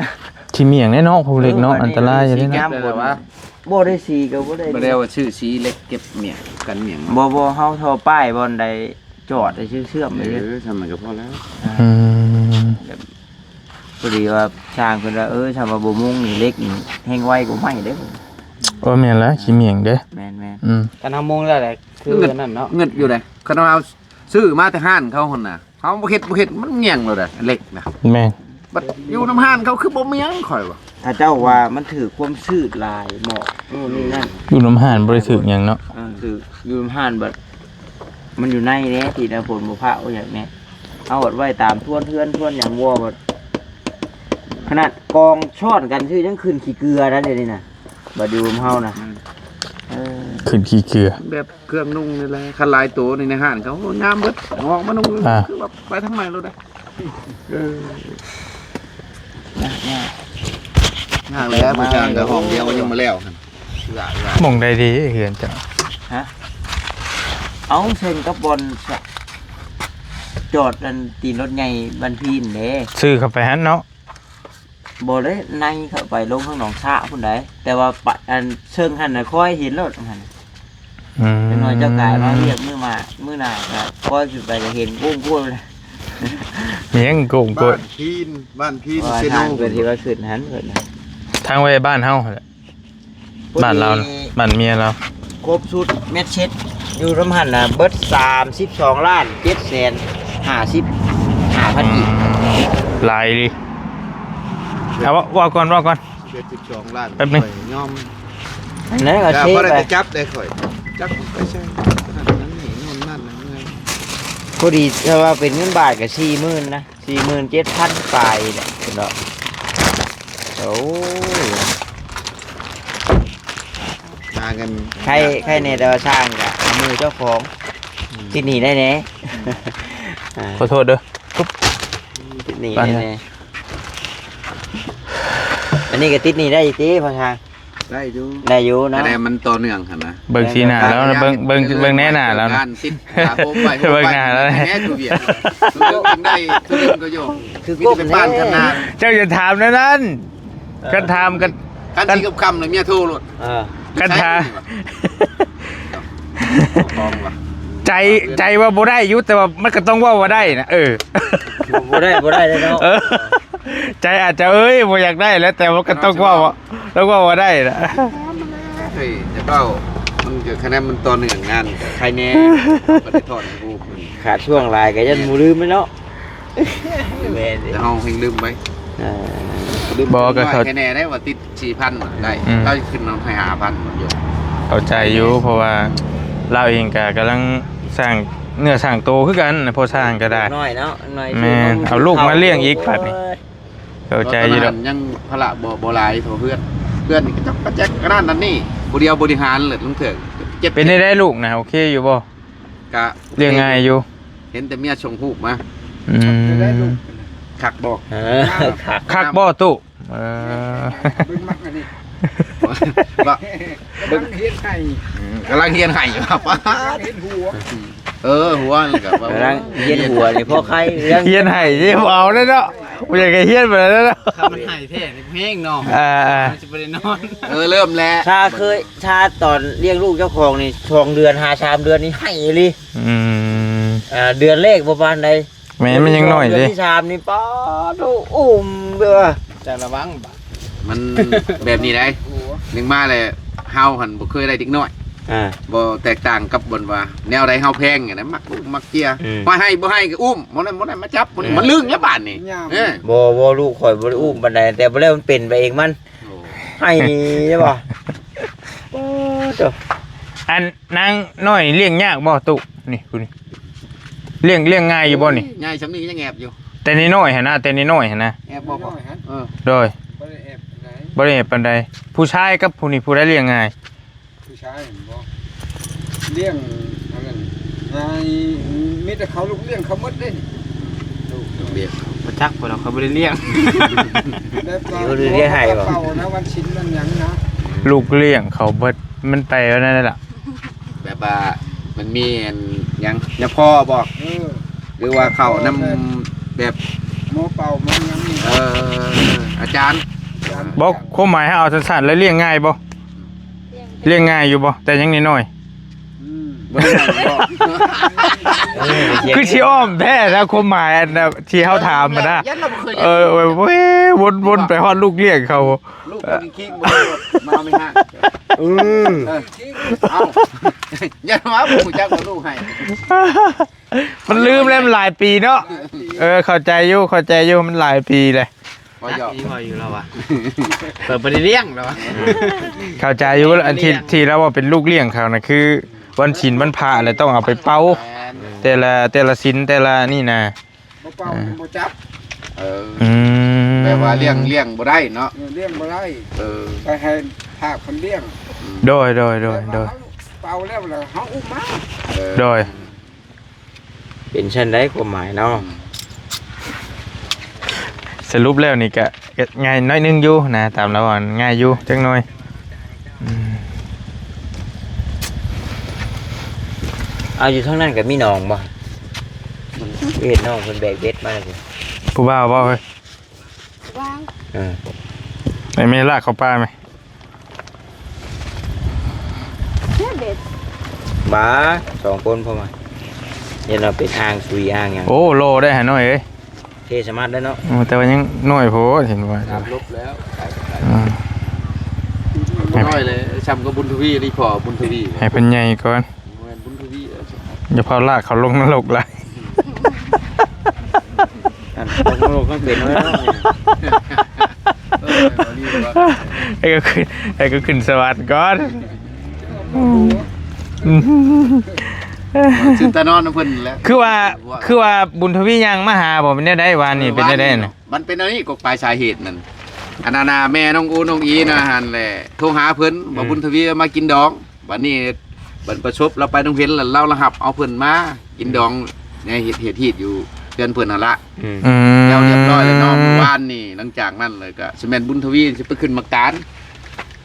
ຂີ້ໝ້ຽງເດ້ເນາະ ໂຄງເຫຼັກເນາະ ເອີ ອັນຕະລາຍຢູ່ເດ້ເນາະ ເອີ ອັນນີ້ຊິງາມບໍ່ວະ ບໍ່ໄດ້ສີກໍບໍ່ໄດ້ ບໍ່ໄດ້ວ່າຊື້ສີເຫຼັກເກັບໝ້ຽງ ກັນໝ້ຽງ ບໍ່ ບໍ່ ເຮົາທໍ່ປ້າຍບ່ອນໃດຈອດໄດ້ເຊື່ອມໄປເລີຍ ເອີ ຊ່ຳນັ້ນກໍພໍແລ້ວ ອືມ ພໍດີວ່າຊ່າງເພິ່ນວ່າ ເອີ ຖ້າວ່າບໍ່ມຸງນີ້ ເຫຼັກນີ້ແຮງໄວກວ່າໄມ້ເດ້ ໂອ້ ແມ່ນແຫຼະ ຂີ້ໝ້ຽງເດ້ ແມ່ນໆ ອືມ ຄັນເຮົາມຸງແລ້ວແຫຼະ ຄືນັ້ນເນາະ ເງິດຢູ່ໃດ ຄັນວ່າເຮົາຊື້ມາແຕ່ຮ້ານເຂົາຫັ້ນນະ ເຮົາບໍ່ເຮັດ ບໍ່ເຮັດ ມັນຫຍັງໂລດເຫຼັກນະ ແມ່ນ ບັດຢູ່ນຳຮ້ານເຂົາຄືບໍ່ມີຫຍັງ ຂ້ອຍວ່າ ເຂົາເຈົ້າວ່າມັນຖືກຄວາມຊືດຫຼາຍ ໝອກໂນ່ນນີ້ນັ້ນ ຢູ່ນຳຮ້ານບໍ່ໄດ້ຖືກຫຍັງເນາະ ເອີ ຖືກຢູ່ນຳຮ້ານ ບັດມັນຢູ່ໃນເດ້ ທີ່ນ້ຳຝົນບໍ່ພະ ໂອ້ຍ ຫຍັງແນ່ ເອົາໄວ້ຕາມທວນເຮືອນ ທວນຫຍັງ ບໍ່ ບັດຂະໜາດກອງຊ້ອນກັນຊື່ ຍັງຂຶ້ນຂີ້ເກືອນະ ດຽວນີ້ນະ ບັດຢູ່ນຳເຮົານະ ອືມ ເອີ ຂຶ້ນຂີ້ເກືອ ແບບເຄື່ອງນຸ່ງນີ້ແຫຼະ ຄັນຫຼາຍໂຕນີ້ໃນຮ້ານເຂົາ ໂອ້ ງາມເບິດ ອອກມານຸ່ງ ອ່າ ຄືວ່າໄປທາງໃໝ່ໂລດເດ້ ເອີ ຍາກ ຍາກ ຍາກແລ້ວ ຜູ້ຊ່າງກໍຫ້ອງດຽວກໍຍັງບໍ່ແລ້ວຫັ້ນ ເຊື່ອ ເຊື່ອ ໝ່ອງໃດດີເຮືອນເຈົ້າ? ຮະ? ເອົາ ເຊິ່ງກັບບ່ອນ ຈອດອັນຕີນລົດໃຫຍ່ບ້ານພີນເດ້ ຊື່ເຂົ້າໄປຫັ້ນເນາະ ບໍ່ໄດ້ໃນເຂົ້າໄປລົງທາງໜອງຊະພຸ້ນໃດ ແຕ່ວ່າປະ ອັນເຊິ່ງຫັ້ນນະ ຄ່ອຍເຫັນໂລດຫັ້ນ ອືມ ຈັກໜ່ອຍເຈົ້າກາຍມາວຽກມື້ມາ ມື້ໜ້າກໍຄ່ອຍຂຶ້ນໄປກໍເຫັນໂກ້ງໂກ້ງ ແມ່ນໂກ້ງໂກ້ງ ບ້ານພີນ ບ້ານພີນ ເຊໂນ ເພິ່ນຊິວ່າຂຶ້ນຫັ້ນເພິ່ນ ທາງໄປບ້ານເຮົາຫັ້ນແຫຼະ ບ້ານລາວນະ ບ້ານເມຍລາວ ຄົບຊຸດເມັດເຊັດ ຢູ່ນຳຫັ້ນນະ ເບິດສາມສິບສອງລ້ານເຈັດແສນຫ້າສິບຫ້າພັນກີບ ອືມ ຫຼາຍເດ ເອົາ ເວົ້າ ເວົ້າກ່ອນ ເວົ້າກ່ອນ ສິບເອັດ ສິບສອງລ້ານ ແປັບໜຶ່ງ ຂ້ອຍຍອມ ອັນນັ້ນກໍເຊໄປ ຈັບໄດ້ຂ້ອຍ ຈັບໄປໃສ່ນັ້ນນີ້ໂນ່ນນັ້ນ ພໍດີ ຖ້າວ່າເປັນເງິນບາດກໍສີ່ໝື່ນນະ ສີ່ໝື່ນເຈັດພັນປາຍແຫຼະເນາະ ໂອ້ ຫາເງິນ ໃຄ ໃຄແດ່ແຕ່ວ່າຊ່າງກະເອົາມືເຈົ້າຂອງ ອືມ ຕິດໜີ້ໄດ້ແດ່ ອ່າ ຂໍໂທດເດີ ຕິດໜີ້ໄດ້ແດ່ ອັນນີ້ກໍຕິດໜີ້ໄດ້ຕິພໍ່ຊ່າງ? ໄດ້ຢູ່ ໄດ້ຢູ່ເນາະ ແຕ່ມັນຕໍ່ເນື່ອງຫັ້ນນະ ເບິ່ງສີໜ້າແລ້ວ ເບິ່ງ ເບິ່ງ ເບິ່ງແນ່ໜ້າແລ້ວນະ ຕິດຫາໂຮມໄວ້ ເບິ່ງໜ້າແລ້ວ ແນ່ທຸກວຽກ ຄືໄດ້ທຸກເລື່ອງກໍຢູ່ ຄືກົບ ມີແຕ່ໄປປານກັນນາ ເຈົ້າຢ່າຖາມແນວນັ້ນ ເອີ ຄັນຖາມກັນ ຄັນຊິຄ່ຳໆແລ້ວເມຍໂທໂລດ ເອີ ຄັນຖາມ ໃຈ ໃຈວ່າບໍ່ໄດ້ຢູ່ ແຕ່ວ່າມັນກໍຕ້ອງເວົ້າວ່າໄດ້ນະ ເອີ ບໍ່ໄດ້ ບໍ່ໄດ້ເນາະ ເອີ ໃຈອາດຈະ ເອີຍ ບໍ່ຢາກໄດ້ແຫຼະ ແຕ່ວ່າກໍຕ້ອງເວົ້າ ຕ້ອງເວົ້າວ່າໄດ້ນະ ເຮີ້ຍ ຢ່າເວົ້າ ມັນກໍ ຄະແນນມັນຕໍ່ເນື່ອງງານກໍໃຄແນ່ ກໍໄດ້ຖອນຮູບ ຂາດຊ່ວງຫຼາຍກໍຢ້ານໝູ່ລືມເນາະ ແມ່ນ ແຕ່ເຮົາແຮ່ງລືມໄປ ເອີ ລືມ ບໍ່ ກໍເຂົ້າ ແຄ່ແນ່ໄດ້ວ່າຕິດສີ່ພັນໄດ້ ອືມ ເຮົາຂຶ້ນມາໃຫ້ຫ້າພັນຢູ່ ເຂົ້າໃຈຢູ່ ເພາະວ່າລາວເອງກໍກຳລັງສ້າງເນື້ອສ້າງໂຕຄືກັນ ພໍສ້າງກໍໄດ້ ນ້ອຍເນາະ ນ້ອຍ ແມ່ນ ເອົາລູກມາລ້ຽງອີກບັດນີ້ ໂອ້ຍ ເຂົ້າໃຈຢູ່ດອກ ຕອນນັ້ນຍັງພາລະບໍ່ ບໍ່ຫຼາຍເທົ່າເຮືອນ ເຮືອນນີ້ກະຈອກກະແຈກກະນັ້ນນັ້ນນີ້ ຜູ້ດຽວບໍລິຫານເລີດ ລາງເທື່ອເຈັບ ເປັນໄດ້ລູກນະ ໂອເຄຢູ່ບໍ່? ກະລ້ຽງງ່າຍຢູ່ ເຫັນແຕ່ເມຍສົ່ງຮູບມາ. ອືມ ຄັກບໍ່? ເອີ ຄັກ ຄັກບໍ່ຕູ້? ເອີ ເບິ່ງມັກອັນນີ້ ວ່າ ກຳລັງຮຽນໄຫ້ ອືມ ກຳລັງຮຽນໄຫ້ຢູ່ ເຫັນຫົວ ເອີ ຫົວນີ້ກໍວ່າ ກຳລັງຮຽນຫົວນີ້ພໍໄຄ ຮຽນໄຫ້ນີ້ບໍ່ເອົາແລ້ວເນາະ ບໍ່ຢາກໃຫ້ຮຽນປານໃດແລ້ວເນາະ ຄັນມັນໄຫ້ແທ້ນີ້ແຮງເນາະ ເອີ ມັນຊິບໍ່ໄດ້ນອນ ເອີ ເລີ່ມແລ້ວ ຖ້າເຄີຍ ຖ້າຕອນລ້ຽງລູກເຈົ້າຂອງນີ້ ສອງເດືອນຫາສາມເດືອນນີ້ໄຫ້ອີ່ຫຼີ ອືມ ອ່າ ເດືອນແລກບໍ່ປານໃດ ແມ່ນ ມັນຍັງນ້ອຍເດ້ ເດືອນທີສາມນີ້ ປາໂທ້ ອຸ້ມແບບວ່າ ຈະລະວັງບາດ ມັນແບບນີ້ໄດ໋ ໜຶ່ງມາແລ້ວ ເຮົາຫັ້ນບໍ່ເຄີຍໄດ້ເດັກນ້ອຍ ອ່າ ບໍ່ແຕກຕ່າງກັບບ່ອນວ່າ ແນວໃດເຮົາແພງຫັ້ນນະ ມັກອຸ້ມມັກເຈຍ ອືມ ວ່າໃຫ້ບໍ່ໃຫ້ກໍອຸ້ມ ບໍ່ນັ້ນບໍ່ໄດ້ມາຈັບ ບໍ່ນີ້ ເອີ ມັນລຶ້ງຍາບາດນີ້ ຍາມ ເອີ ບໍ່ ບໍ່ ລູກຂ້ອຍບໍ່ໄດ້ອຸ້ມປານໃດ ແຕ່ບໍ່ແລ້ວມັນເປັນໄປເອງມັນ ໂອ້ ໃຫ້ນີ້ບໍ່ ໂອ້ໂທ້ ອັນນາງນ້ອຍລ້ຽງຍາກບໍ່ຕຸ ນີ້ຜູ້ນີ້ ລ້ຽງ ລ້ຽງງ່າຍຢູ່ບໍ່ນີ້? ໂອ້ຍ ໃຫຍ່ຊ່ຳນີ້ຍັງແອບຢູ່ ແຕ່ນ້ອຍໆຫັ້ນນະ ແຕ່ນ້ອຍໆຫັ້ນນະ ແອບບໍ່? ນ້ອຍໆຫັ້ນ ເອີ ໂດຍ ບໍ່ໄດ້ແອບປານໃດ ບໍ່ໄດ້ແອບປານໃດ ຜູ້ຊາຍກັບຜູ້ນີ້ຜູ້ໃດລ້ຽງງ່າຍ? ຜູ້ຊາຍແມ່ນບໍ່? ລ້ຽງອັນນັ້ນງ່າຍ ມີແຕ່ເຂົາລູກລ້ຽງເຂົາໝົດເດ້ນີ້ ລູກລ້ຽງເຂົາ ບໍ່ຈັກ ເພາະວ່າເຂົາບໍ່ໄດ້ລ້ຽງ ແບບວ່າ ເຂົາບໍ່ໄດ້ລ້ຽງໃຫ້ບໍ່? ເຂົານະ ວັນສິນວັນຫຍັງນະ ລູກລ້ຽງເຂົາເບິດ ມັນໄປອັນນັ້ນແຫຼະ ແບບວ່າມັນມີອັນຫຍັງ ຍາພໍ່ບໍ່? ເອີ ຫຼືວ່າເຂົ້ານຳແບບໝໍເປົ່າໝໍຫຍັງນີ້ ເອີ ອາຈານ ບໍ່ ຄວາມໝາຍເຮົາເອົາສັ້ນໆ ແລ້ວລ້ຽງງ່າຍບໍ່? ລ້ຽງງ່າຍຢູ່ບໍ່? ແຕ່ຍັງນ້ອຍໆ ອືມ ບໍ່ໄດ້ງ່າຍບໍ່? ເອີ ຄືຊິອ້ອມແທ້ນະ ຄວາມໝາຍອັນນະ ທີ່ເຮົາຖາມຫັ້ນນະ ຢ້ານລາວບໍ່ເຄີຍລ້ຽງ ເອີ ເອີ ວົນໆໄປຮອດລູກລ້ຽງເຂົາ ລູກກິນຄີງບໍ່ໄດ້ມາໄມ່ຫາ ອືມ ເອີ ເອົ້າ ຢ້ານວ່າບໍ່ຮູ້ຈັກວ່າລູກໃຫ້ ມັນລືມແລ້ວ ມັນຫຼາຍປີເນາະ ເອີ ເຂົ້າໃຈຢູ່ ເຂົ້າໃຈຢູ່ ມັນຫຼາຍປີແລ້ວ ບໍ່ຢອກ ນີ້ວ່າຢູ່ແລ້ວວ່າ ເພິ່ນບໍ່ໄດ້ລ້ຽງແລ້ວວ່າ ເຂົ້າໃຈຢູ່ ອັນທີ່ ທີ່ລາວວ່າເປັນລູກລ້ຽງເຂົານະ ຄືວັນສິນວັນພະແລ້ວຕ້ອງເອົາໄປເປົ່າ ແມ່ນ ແຕ່ລະ ແຕ່ລະສິນ ແຕ່ລະນີ້ນະ ບໍ່ເປົ່າ ເອີ ບໍ່ຈັບ ເອີ ອືມ ແບບວ່າລ້ຽງ ລ້ຽງບໍ່ໄດ້ເນາະ ເອີ ລ້ຽງບໍ່ໄດ້ ເອີ ໄປໃຫ້ພາເພິ່ນລ້ຽງ ອືມ ໂດຍ ໂດຍ ໂດຍ ແບບວ່າ ໂດຍ ເຮົາເປົ່າແລ້ວ ແລ້ວເຮົາອຸ້ມມາ ເອີ ໂດຍ ເປັນຊັ້ນໃດຄວາມໝາຍເນາະ ອືມ ສະຫຼຸບແລ້ວນີ້ກະງ່າຍໜ້ອຍໜຶ່ງຢູ່ນະ ຕາມລາວວ່າງ່າຍຢູ່ຈັກໜ້ອຍ ອືມ ເອົາ ຢູ່ທາງນັ້ນກໍມີໜອງບໍ່? ເຫັນນ້ອງເພິ່ນແບກເບັດມາ ຜູ້ບ່າວບໍ່ເຮີ້ຍ? ຜູ້ບ່າວ ເອີ ໄປແມ່ລາກເຂົ້າປ່າແມ່ ເຮັດເບັດ ບາ ສອງຄົນພໍມາ ເຫັນວ່າເປັນອ່າງສຸຍອ່າງຫຍັງ ໂອ້ ໂລໄດ້ຫາໜ້ອຍເອີຍ ເທສະມາດໄດ້ເນາະ ໂອ້ ແຕ່ວ່າຍັງນ້ອຍໂພດ ເຫັນວ່າ ນ້ຳລົບແລ້ວ ອືມ ນ້ອຍເລີຍ ຊ່ຳກັບບຸນທະວີ ອີ່ພໍ່ບຸນທະວີ ໃຫ້ເພິ່ນໃຫຍ່ກ່ອນ ແມ່ນບຸນທະວີ ເອີ ຢ່າພາລາກເຂົາລົງນະລົກຫຼາຍ ອັນລົງນະລົກມັນເປັນແລ້ວ ເອີ ເອີ ເອີ ໃຫ້ເຂົາຂຶ້ນ ໃຫ້ເຂົາຂຶ້ນສະຫວັນກ່ອນ ຊື່ຕານອນນຳເພິ່ນແຫຼະ ຄືວ່າ ຄືວ່າບຸນທະວີຍ່າງມາຫາບໍ່ ເປັນແນວໃດວານນີ້ ເອີ ເປັນແນວໃດນະ? ມັນເປັນອັນນີ້ ກົກປາຍສາເຫດນັ້ນ ອັນນັ້ນນະ ແມ່ນ້ອງອູນ້ອງອີນະຫັ້ນແຫຼະ ໂທຫາເພິ່ນ ອືມ ວ່າບຸນທະວີມາກິນດອງ ບັດນີ້ບັນປະສົບລາວໄປໜອງເພັນ ແລ້ວລາວລະຮັບເອົາເພິ່ນມາກິນດອງ ໃນເຮັດ ເຮັດຮີດຢູ່ເຮືອນເພິ່ນຫັ້ນລະ ອືມ ອືມ ແລ້ວຮຽບຮ້ອຍແລ້ວເນາະ ມື້ວານນີ້ ຫຼັງຈາກນັ້ນເລີຍກໍຊິແມ່ນບຸນທະວີຊິໄປຂຶ້ນໝາກຕານ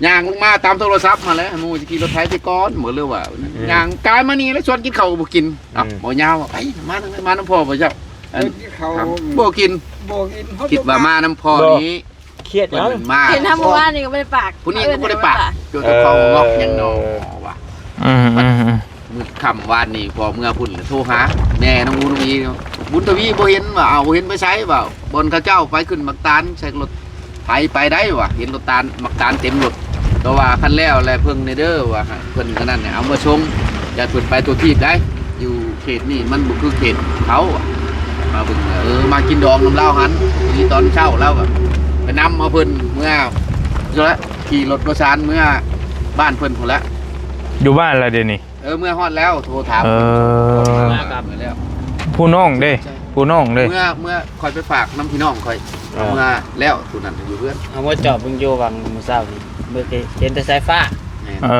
ຍ່າງລົງມາຕາມໂທລະສັບຫັ້ນແຫຼະ ໝູ່ຊິຂີ່ລົດໄຖໄປກ່ອນ ບໍ່ເລີວ່າ ອືມ ຍ່າງກາຍມານີ້ແລ້ວຊວນກິນເຂົ້າກໍບໍ່ກິນ ເອົ້າ ອືມ ບໍ່ຍາວ ໄປ ມານຳ ມານຳພໍ່ບໍ່ເຈົ້າ ເອີ ກິນເຂົ້າ ບໍ່ກິນ ບໍ່ກິນ ຄິດວ່າມານຳພໍ່ນີ້ ຄຽດຫຍັງ ເພິ່ນມາ ເຫັນທຳມື້ວານນີ້ກໍບໍ່ໄດ້ປາກ ຜູ້ນີ້ກໍບໍ່ໄດ້ປາກ ເອີ ເຈົ້າຂອງງອກຫຍັງເນາະວ່າ ອືມ ອືມ ອືມ ມື້ຄ່ຳວານນີ້ພໍ່ເມືອພຸ້ນ ໂທຫາແມ່ນ້ອງບຸນທະວີ ບຸນທະວີບໍ່ເຫັນວ່າ ເອົາ ບໍ່ເຫັນໄປໃສວ່າ ບ່ອນເຂົາເຈົ້າໄປຂຶ້ນໝາກຕານໃສ່ລົດໄຖໄປໄດ້ວ່າ ເຫັນລົດຕານ ໝາກຕານເຕັມລົດ ກໍວ່າຄັນແລ້ວແລ້ວເບິ່ງແດ່ເດີວ່າ ໃຫ້ເພິ່ນອັນນັ້ນ ເອົາມາສົ່ງ ຢ້ານເພິ່ນໄປທົ່ວທີບໄດ໋ ຢູ່ເຂດນີ້ມັນບໍ່ຄືເຂດເຂົາ ມາເບິ່ງ ເອີ ມາກິນດອງນຳລາວຫັ້ນ ພໍດີຕອນເຊົ້າລາວກໍໄປນຳເອົາເພິ່ນເມືອ ແລ້ວຂີ່ລົດໂດຍສານເມືອບ້ານເພິ່ນພຸ້ນແຫຼະ ຢູ່ບ້ານລະດຽວນີ້ ເອີ ເມືອຮອດແລ້ວ ໂທຖາມ ເອີ ເມືອແລ້ວ ຜູ້ນ້ອງເດ້ ຜູ້ນ້ອງເດ້ ເມືອ ເມືອ ຂ້ອຍໄປຝາກນຳພີ່ນ້ອງຂ້ອຍ ເອີ ເມືອແລ້ວ ຜູ້ນັ້ນຢູ່ເຮືອນ ເອົາມາຈອດເບິ່ງຢູ່ຫວ່າງມື້ເຊົ້ານີ້ ເບິ່ງເຫັນແຕ່ສາຍຟ້າ ແມ່ ເອີ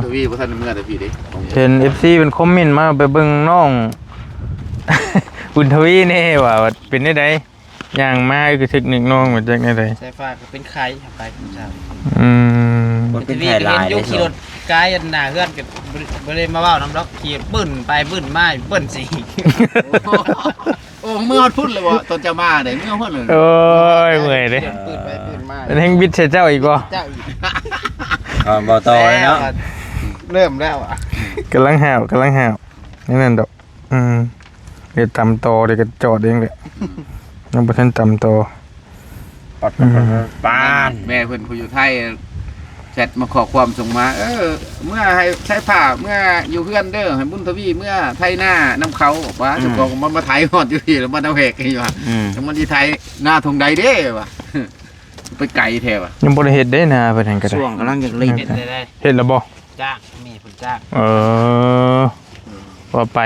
ບຸນທະວີບໍ່ທັນໄດ້ເມືອແຕ່ພີ້ເດ້ ເຫັນເອັຟຊີເພິ່ນຄອມເມັນມາ ໄປເບິ່ງນ້ອງບຸນທະວີແດ່ວ່າເປັນແນວໃດ ຍ່າງມາກະຖືກນຶກນ້ອງວ່າຈັກແນວໃດ ສາຍຟ້າກໍເປັນໄຂ້ໄປເຈົ້າ. ອືມ ບຸນທະວີກໍເຫັນຢູ່ ຂີ່ລົດກາຍອັນໜ້າເຮືອນກໍບໍ່ໄດ້ ບໍ່ໄດ້ມາເວົ້ານຳດອກ ຂີ່ບຶ້ນໄປບຶ້ນມາບຶ້ນຊິ ໂອ້ ເມືອຮອດພຸ້ນເລີຍບໍ່? ຕອນເຈົ້າມາເດ້ ເມືອຮອດພຸ້ນເລີຍ. ໂອ້ຍ ເມື່ອຍເດ້ ເປັນໄປເປັນມາ ແຮງບິດໃສ່ເຈົ້າອີກບໍ່? ເຈົ້າອີກ ເອົາບໍ່ຕໍ່ເລີຍເນາະ ເລີ່ມແລ້ວ ກຳລັງຫາວ ກຳລັງຫາວ ແນວນັ້ນດອກ. ອືມ ດຽວຕຳຕໍ່ ດຽວກໍຈອດເອງແຫຼະ ອືມ ຍັງບໍ່ທັນຕຳຕໍ່. ປາດ ອືມ ປາດ ແມ່ເພິ່ນຜູ້ຢູ່ໄທ ແຊັດມາຂໍ້ຄວາມສົ່ງມາ ເອີ ເມືອໃຫ້ໃຊ້ຜ້າ ເມືອຢູ່ເຮືອນເດີ ໃຫ້ບຸນທະວີເມືອໄຖນານຳເຂົາ ວ່າ ອືມ ເຈົ້າຂອງມັນມາໄຖຮອດຢູ່ພີ້ ແລ້ວມັນເອົາແຫກຢູ່ວ່າ ອືມ ແລ້ວມັນຊິໄຖນາທົ່ງໃດເດ້ວ່າ ໄປໄກແທ້ວ່າ ຍັງບໍ່ໄດ້ເຮັດເດ້ນາເພິ່ນຫັ້ນກໍໄດ້ ຊ່ວງກຳລັງຈະເລີດ ເຮັດແລ້ວບໍ່? ຈ້າງ ແມ່ເພິ່ນຈ້າງ ເອີ ວ່າໄປ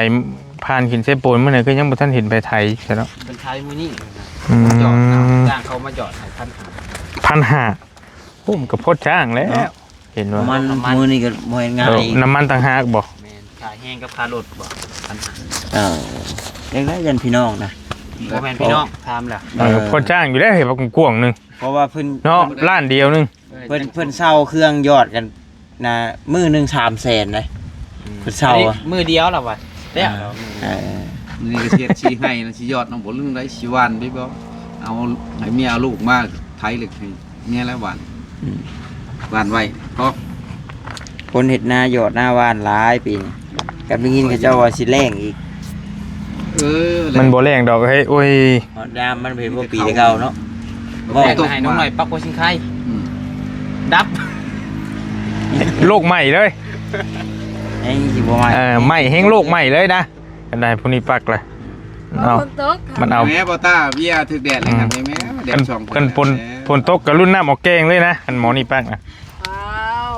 ຜ່ານຫີນເຊໂປນມື້ນັ້ນ ຄືຍັງບໍ່ທັນເຫັນໃຜໄຖຊະເນາະ ເພິ່ນໄຖມື້ນີ້ ອືມ ຈອດນຳ ຈ້າງເຂົາມາຈອດໃຫ້ ພັນຫ້າ ພັນຫ້າ ໂອ້ ມັນກໍພໍຈ້າງແລ້ວ ເນາະ ເຫັນວ່າ ນ້ຳມັນ ນ້ຳມັນ ມື້ນີ້ກໍບໍ່ເຫັນງ່າຍ ເອີ ນ້ຳມັນຕ່າງຫາກບໍ່? ແມ່ນ ຄ່າແຮງກັບຄ່າລົດບໍ່? ພັນຫ້າ ເອີ ຈັ່ງໃດ ຢ້ານພີ່ນ້ອງນະ ບໍ່ແມ່ນພີ່ນ້ອງ ຖາມແລ້ວ ເອີ ເອີ ພໍຈ້າງຢູ່ແລ້ວ ເຫັນວ່າກວ້າງໆໜຶ່ງ ເພາະວ່າເພິ່ນ ເນາະ ເພິ່ນ ລ້ານດຽວໜຶ່ງ ເພິ່ນ ເພິ່ນເຊົ່າເຄື່ອງຢອດກັນນະ ມື້ໜຶ່ງສາມແສນເດ້ ອືມ ເພິ່ນເຊົ່າ ອັນນີ້ມື້ດຽວລະວ່າ ແລ້ວ ອ່າ ເອີ ມື້ນີ້ກໍຊິເຮັດ ຊິໄຮ່ນະ ຊິຢອດນຳບໍ່ ຫຼືໃດ ຊິຫວ່ານໄດ້ບໍ່? ເອົາໃຫ້ເມຍເອົາລູກມາໄຖເຫຼັກໃຫ້ ແມ່ນແລ້ວຫວ່ານ ອືມ ຫວ່ານໄວ້ ເພາະຄົນເຮັດນາຢອດນາຫວ່ານຫຼາຍປີນີ້ ກັບໄດ້ຍິນເຂົາເຈົ້າວ່າຊິແລ້ງອີກ ເອີ ມັນບໍ່ແລ້ງດອກເຮີ້ຍ ໂອ້ຍ ຮອດຍາມມັນເປັນບໍ່ປີແຕ່ເກົ່າເນາະ ເວົ້າໃຫ້ນ້ອງໜ້ອຍປັກຫົວຊິງໄຄ ອືມ ດັບ ໂລກໃໝ່ເລີຍ ແຮງຊິບໍ່ໃໝ່ ເອີ ໃໝ່ແຮງໂລກໃໝ່ເລີຍນະ ອັນໃດຜູ້ນີ້ປັກລະ ເອົາ ມັນເອົາ ແມ່ບໍ່ຕາເວຍຖືກແດດເລີຍ ອືມ ຫັ້ນແມ່ ແດດສອງຄົນ ຄັນຝົນ ຝົນຕົກກໍລຸ້ນນ້ຳອອກແກ້ງເລີຍນະ ຄັນໝໍນີ້ປັກນະ ວ້າວ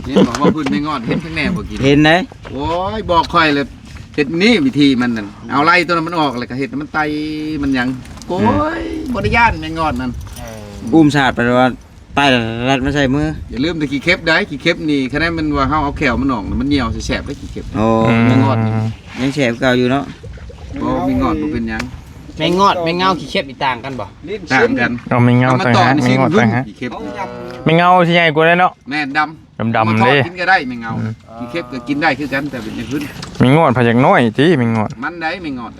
ເຫັນບໍ່ວ່າເພິ່ນໄມ່ງອດ ເຫັນຂ້າງແນ່ບໍ່ກິນ ເຫັນໄດ ໂອ້ຍ ບອກຂ້ອຍເລີຍ ເຮັດນີ້ວິທີມັນນັ້ນ ເອົາໄລ່ຕົວນັ້ນມັນອອກ ແລ້ວກໍເຮັດໃຫ້ມັນໄຕ່ ມັນຫຍັງ ໂອ້ຍ ອືມ ບໍ່ໄດ້ຢ້ານແມງງອດນັ້ນ ເອີ ອຸ້ມສາດໄປວ່າ ໄປລັດມາໃສ່ມື ຢ່າລືມແຕ່ຂີ້ເຂັບໄດ໋ ຂີ້ເຂັບນີ້ ຄະແນນມັນວ່າເຮົາເອົາແຂ້ວມັນອອກ ມັນຍ່ຽວແສບໆໄດ໋ ຂີ້ເຂັບ ໂອ້ ອືມ ແມງງອດນີ້ ຍັງແສບຄືເກົ່າຢູ່ເນາະ ບໍ່ ແມງງອດບໍ່ເປັນຫຍັງ ແມງງອດ ແມງເງົາ ຂີ້ເຂັບນີ້ຕ່າງກັນບໍ່? ຕ່າງກັນ ເອົາແມງເງົາຕ່າງຫາກ ແມງງອດຕ່າງຫາກ ແມງເງົາຊິໃຫຍ່ກວ່າເດ້ເນາະ ແມ່ນ ດຳ ດຳໆເດ້ ກິນກໍໄດ້ແມງເງົາ ອືມ ຂີ້ເຂັບກໍກິນໄດ້ຄືກັນ ແຕ່ເປັນຫຍັງຂຶ້ນ ແມງງອດພະຍັກນ້ອຍຕິ ແມງງອດ ມັນໄດ໋ ແມງງອດ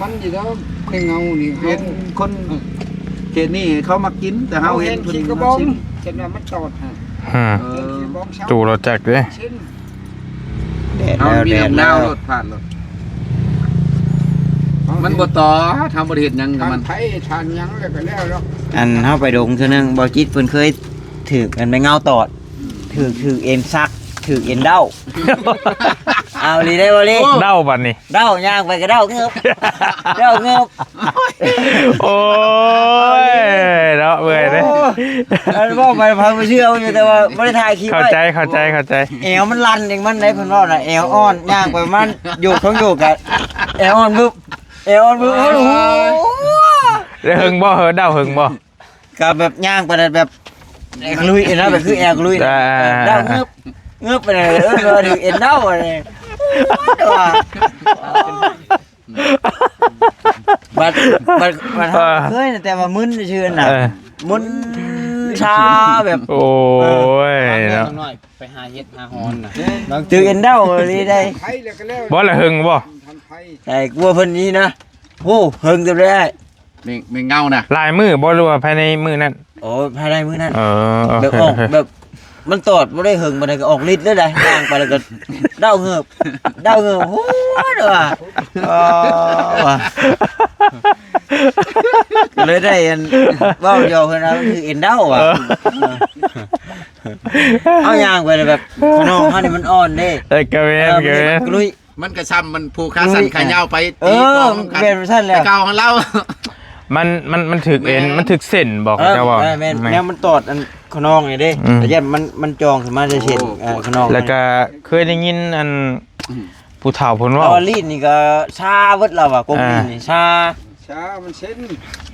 ມັນຢູ່ແລ້ວ ແມງເງົານີ້ ເຫັນຄົນເຂດນີ້ເຂົາມັກກິນ ແຕ່ເຮົາເຫັນເພິ່ນ ເຫັນວ່າມັນຕອດ ຮະ ເອີ ໂຕລະຈັກເດ້ ເຮົາມີນ້ຳນາວໂລດ ຜ່ານໂລດ ມັນບໍ່ຕອດ ເຮົາບໍ່ໄດ້ເຮັດຫຍັງກັບມັນ ໄປທານຫຍັງແລ້ວກໍແລ້ວດອກ ອັນເຮົາໄປດົງເທື່ອໜຶ່ງ ບໍ່ຈິດເພິ່ນເຄີຍຖືກອັນແມງເງົາຕອດ ຖືກ ຖືກເອັນສັກ ຖືກເອັນເດົ້າ ເອົາອີ່ຫຼີໄດ໋ບໍ່ລີ ເດົ້າບັດນີ້ ເດົ້າ ຍ່າງໄປກໍເດົ້າເງີບ ເດົ້າເງີບ ໂອ້ຍ ເນາະ ເມື່ອຍເດ້ ອັນເວົ້າໄປໃຜບໍ່ເຊື່ອຢູ່ ແຕ່ວ່າບໍ່ໄດ້ຖ່າຍຄລິບໄວ້ ເຂົ້າໃຈ ເຂົ້າໃຈ ເຂົ້າໃຈ ແອວມັນລັ່ນເອງມັນໄດ໋ ເພິ່ນເວົ້ານະ ແອວອ່ອນ ຍ່າງໄປປະມານໂຍກສອງໂຍກກະແອວອ່ອນວຶບ ແອວອ່ອນວຶບ ໂອ້ໂຫ ແລ້ວເຫິງບໍ່ ເຮີ້ ເດົ້າເຫິງບໍ່? ກໍແບບຍ່າງໄປແບບແອວກະລຸຍນະ ແບບຄືແອວກະລຸຍນະ ອ່າ ແບບເດົ້າເງີບ ເງີບໄປເລີຍ ເອີ ຖືກເອັນເດົ້າອັນນີ້ ໂອ້ຍ ວ່າ ບັດ ບັດ ບັດເຮົາ ອ່າ ເຄີຍນະ ແຕ່ວ່າມຶນຊື່ໆນະ ເອີ ມຶນຊາແບບ ໂອ້ຍ ເອີ ເນາະ ໄປຫາເຫັດຫາຫອນນະ ຖືກເອັນເດົ້າອີ່ຫຼີໄດ໋ ບໍ່ລະເຫິງບໍ່? ໄດ້ ກວ່າເພິ່ນນີ້ນະ ໂອ້ ເຫິງເຕີບເລີຍ ແມ່ນ ແມ່ນເຫງົານະ ຫຼາຍມື້ບໍ່ ຫຼືວ່າພາຍໃນມື້ນັ້ນ? ໂອ້ ພາຍໃນມື້ນັ້ນ ເອີ ແບບອອກ ໂອເຄ ແບບ ມັນຕອດບໍ່ໄດ້ເຫິງປານໃດກໍອອກລິດເລີຍໄດ໋ ຍ່າງໄປແລ້ວກໍເດົ້າເງີບ ເດົ້າເງີບ ໂອ້ຍ ວ່າ ເອີ ວ່າ ກໍເລີຍໄດ້ອັນ ເວົ້າຢອກເພິ່ນວ່າມັນຄືເອັນເດົ້າວ່າ ເອີ ເຮົາຍ່າງໄປແລ້ວແບບ ຂະໜອງເຮົານີ້ມັນອ່ອນເດ້ ເອີ ກະແມ່ນ ເອີ ກະແມ່ນ ມັນກະລຸຍ ມັນກະຊ່ຳມັນຜູ້ຂາສັ້ນຂາຍາວໄປ ເອີ ຕີກອງນຳກັນ ແມ່ນຊັ້ນແຫຼະ ແຕ່ເກົ່າຫັ້ນລາວ ມັນ ມັນ ມັນຖືກເອັນ ແມ່ນ ມັນຖືກເສັ້ນບໍ່ ເອີ ເຈົ້າວ່າ ເອີ ແມ່ນ ແມ່ນ ແນວມັນຕອດອັນຂະໜອງນີ້ເດ້ ອືມ ແຕ່ຢ້ານມັນ ມັນຈ່ອງຂຶ້ນມາແຕ່ເສັ້ນ ໂອ້ ເອີ ຂະໜອງ ແລ້ວກະເຄີຍໄດ້ຍິນອັນ ອືມ ຜູ້ເຖົ້າເພິ່ນເວົ້າ ແຕ່ວ່າລີ້ນນີ້ກະຊາເບິດລາວວ່າ ກົກ ອ່າ ລີ້ນນີ້ຊາ ຊາມັນເຊັ່ນ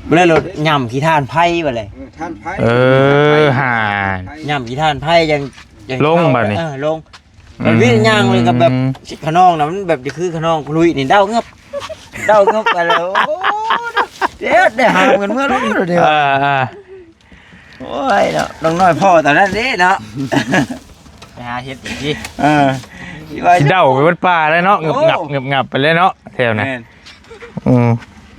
ບໍ່ໄດ້ລົດຫຍ້ຳຂີ້ຖ່ານໄຟ ບໍ່ໄດ້ ເອີ ຖ່ານໄຟ ເອີ ຫາ ຫຍ້ຳຂີ້ຖ່ານໄຟ ຈັ່ງ ຈັ່ງລົງ ເຂົ້າ ບາດນີ້ ເອີ ລົງ ອືມ ມັນວິນຍ່າງເລີຍ ກໍແບບ ຂະນອງນະ ມັນແບບຈະຄືຂະນອງລຸຍນີ້ ເດົາເງືອບ ເດົາເງືອບໄປແລ້ວ ໂອ້ ເດັດ ໄດ້ຫາເງິນເມືອລົງເດ ເອີ ໂອ້ຍເນາະ ນ້ອງນ້ອຍພໍ້ຕອນນັ້ນເດ້ເນາະ ໄປຫາເຮັດອີກຕິ ເອີ ຊິເດົາໄປເບິດປ່າແລ້ວເນາະ ໂອ້ ງຶບງັບ ງຶບງັບໄປເລີຍເນາະ ແຖວນັ້ນ ແມ່ນ ອືມ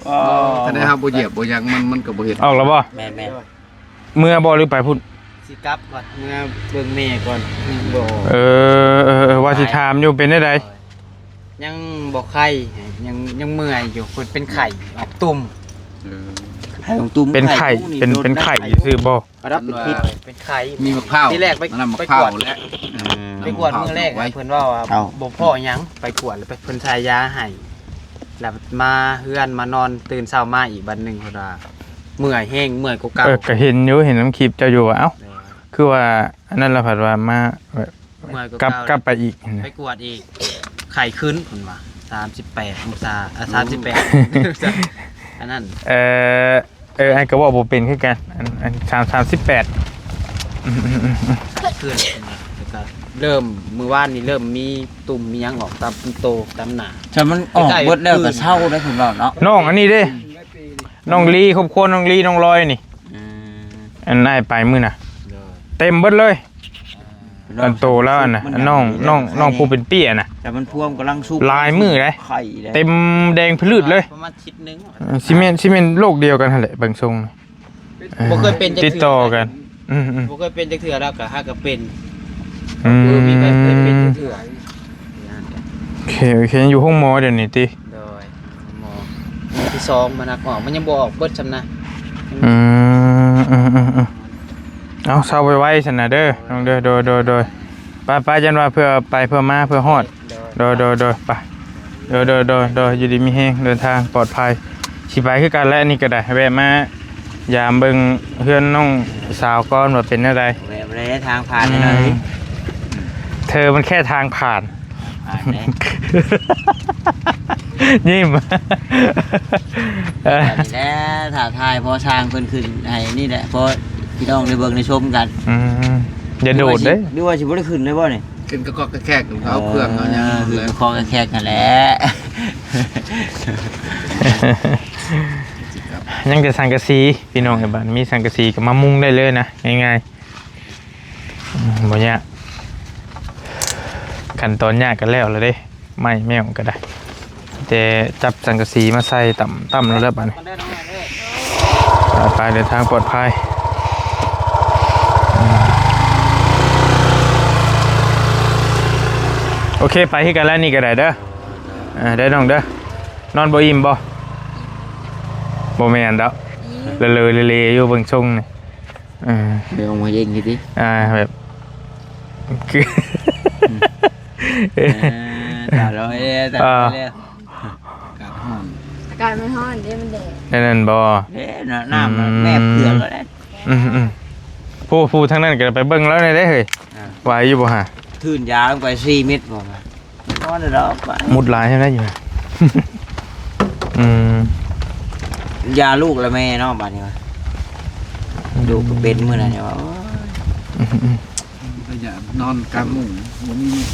ອໍ ຄັນໄດ້ເຮົາບໍ່ຢຽບບໍ່ຫຍັງ ມັນ ມັນກໍບໍ່ເຮັດ ອອກແລ້ວບໍ່? ແມ່ນໆ ເມືອບໍ່ ຫຼືໄປພຸ້ນ? ຊິກັບກ່ອນ ເມືອເບິ່ງແມ່ກ່ອນ ຍັງບໍ່ອອກ ເອີ ເອີ ເອີ ວ່າຊິຖາມຢູ່ ເປັນແນວໃດ? ຍັງບໍ່ໄຄ ຍັງ ຍັງເມື່ອຍຢູ່ ເພິ່ນເປັນໄຂ້ອອກຕຸ່ມ ເອີ ໄຂ້ອອກຕຸ່ມ ເປັນໄຂ້ ໄຂ້ ເປັນ ເປັນໄຂ້ຊື່ໆບໍ່? ປະດັບເປັນພິດ ເປັນໄຂ້ ມີໝາກພ້າວ ທີແລກໄປ ມານຳໝາກພ້າວ ໄປກວດ ແລະ ອືມ ໄປກວດມື້ແລກ ເພິ່ນເວົ້າວ່າ ເອົ້າ ບໍ່ພໍຫຍັງ ໄປກວດແລ້ວເພິ່ນໃສ່ຢາໃຫ້ ແລ້ວມາເຮືອນມານອນ ຕື່ນເຊົ້າມາອີກບັດໜຶ່ງ ເພິ່ນວ່າເມື່ອຍແຮງ ເມື່ອຍກວ່າເກົ່າ ເອີ ກໍເຫັນຢູ່ ເຫັນນຳຄລິບເຈົ້າຢູ່ວ່າ ເອົ້າ ເອີ ຄືວ່າອັນນັ້ນລະ ພັດວ່າມາແບບ ເມື່ອຍກວ່າ ກັບ ເກົ່າ ກັບໄປອີກ ໄປກວດອີກ ໄຂ້ຂຶ້ນເພິ່ນວ່າ ສາມສິບແປດອົງສາ ອ່າ ໂອ້ ສາມສິບແປດ ອັນນັ້ນ ເອີ ເອີ ອ້າຍກໍເວົ້າບໍ່ເປັນຄືກັນ ອັນ ອັນ ສາມ ສາມສິບແປດ ເຄື່ອນ ແລ້ວກໍເລີ່ມ ມື້ວານນີ້ເລີ່ມມີຕຸ່ມມີຫຍັງອອກຕາມໂຕຕາມໜ້າ ຖ້າມັນອອກເບິດແລ້ວກໍເຊົາໄດ້ ເພິ່ນເວົ້າເນາະ ນ້ອງອັນນີ້ເດ້ ອືມ ນ້ອງລີ ຄອບຄົວນ້ອງລີ ນ້ອງລອຍນີ້ ອືມ ອັນອ້າຍໄປມື້ນະ ໂດຍ ເຕັມເບິດເລີຍ ເອີ ອັນໂຕລາວອັນນະ ນ້ອງ ນ້ອງ ນ້ອງຜູ້ເປັນເປ້ຍນະ ແຕ່ມັນພວມກຳລັງສຸກ ຫຼາຍມື້ເດ້ ໄຂ້ເດ້ ເຕັມແດງຜະລືດເລີຍ ປະມານທິດໜຶ່ງ ເອີ ຊິແມ່ນ ຊິແມ່ນໂລກດຽວກັນຫັ້ນແຫຼະ ເບິ່ງຊົງ ເອີ ບໍ່ເຄີຍເປັນຈັກເທື່ອ ຕິດຕໍ່ກັນ ອືມໆ ບໍ່ເຄີຍເປັນຈັກເທື່ອ ແລ້ວກໍຫາກໍເປັນ ອືມ ບໍ່ມີໃຜເຄີຍເປັນຈັກເທື່ອ ໂອເຄ ໂອເຄ ຍັງຢູ່ໂຮງໝໍດຽວນີ້ຕິ? ໂດຍ ໝໍ ມື້ທີສອງ ມານັກອອກ ມັນຍັງບໍ່ອອກເບິດຊ້ຳນະ ອືມ ອືມໆໆ ເອົາ ເຊົາໄວໆຊັ້ນນະເດີ ນ້ອງເດີ ໂດຍ ໂດຍ ໂດຍ ໄປໆ ຢ້ານວ່າເພື່ອໄປເພື່ອມາເພື່ອຮອດ ໂດຍ ໂດຍ ໂດຍ ໂດຍ ໄປ ໂດຍ ໂດຍ ໂດຍ ໂດຍ ຢູ່ດີມີແຮງ ເດີນທາງປອດໄພ ຊິໄປຄືກັນແຫຼະ ອັນນີ້ກໍໄດ້ ແວະມາ ຢາມເບິ່ງເຮືອນນ້ອງສາວກ່ອນວ່າເປັນແນວໃດ ແວະ ແວະທາງຜ່ານ ອືມ ໜ້ອຍ ເທີມັນແຄ່ທາງຜ່ານ ຜ່ານແດ່ ຍິ້ມ ເອີ ນີ້ແຫຼະ ຖ້າຖ່າຍພໍຊ່າງເພິ່ນຂຶ້ນໃຫ້ນີ້ແຫຼະ ພໍພີ່ນ້ອງໄດ້ເບິ່ງໄດ້ຊົມກັນ ອືມ ຢ່າໂດດເດ້ ຫຼືວ່າຊິ ຫຼືວ່າຊິບໍ່ໄດ້ຂຶ້ນເລີຍບໍ່ນີ້? ຂຶ້ນກະກອກກະແຄກ ເອີ ເອົາເຄື່ອງເອົາຫຍັງ ເອີ ຂຶ້ນກະກອກກະແຄກຫັ້ນແຫຼະ ຍັງແຕ່ສັງກະສີ ພີ່ນ້ອງເອີຍ ບາດມີສັງກະສີກໍມາມຸງໄດ້ເລີຍນະ ງ່າຍໆ ອືມ ບໍ່ຍາກ ຂັ້ນຕອນຍາກກໍແລ້ວລະເດ້ ໄມ້ແມ້ວກໍໄດ້ ແຕ່ຈັບສັງກະສີມາໃສ່ ຕຳ ຕຳແລ້ວແຫຼະບາດນີ້ ໄປໆ ເດີນທາງປອດໄພ ອືມ ໂອເຄ ໄປຄືກັນແລ້ວ ນີ້ກໍໄດ້ເດີ ອ່າ ເດີນ້ອງເດີ ນອນບໍ່ອີ່ມບໍ່? ບໍ່ແມ່ນດອກ ອີ່ມ ເລີໆເລໆຢູ່ເບິ່ງຊົງນີ້ ເອີ ໄປອອກມາເຢັນຢູ່ຕິ ອ່າ ແບບ ຄື ອືມ ເອີ ຕາລອຍເດ້ ຕາລອຍເດ້ ອ່າ ອາກາດຮ້ອນ ອາກາດມັນຮ້ອນເດ້ ມັນແດດ ແນວນັ້ນບໍ່? ເດ້ ນ້ຳ ນ້ຳ ອືມ ແນບເຄືອງແລ້ວເດ້ ອືມໆ ຜູ້ ຜູ້ທາງນັ້ນກໍໄປເບິ່ງລາວແດ່ເດ້ເຮີ້ຍ ອ່າ ໄຫວຢູ່ບໍ່ຫາ? ທຶນຢາລົງໄປສີ່ເມັດບໍ່ວ່າ? ນອນແລ້ວດອກບາດ ມຸດຫຼາຍແທ້ຢູ່ ອືມ ຢາລູກລະແມ່ເນາະບາດນີ້ວ່າ ອືມ ລູກກໍເປັນມື້ນັ້ນວ່າ ໂອ້ຍ ອືມໆ ຂະຫຍັນນອນກາງມຸ້ງ ບໍ່ມີມຸ້ງ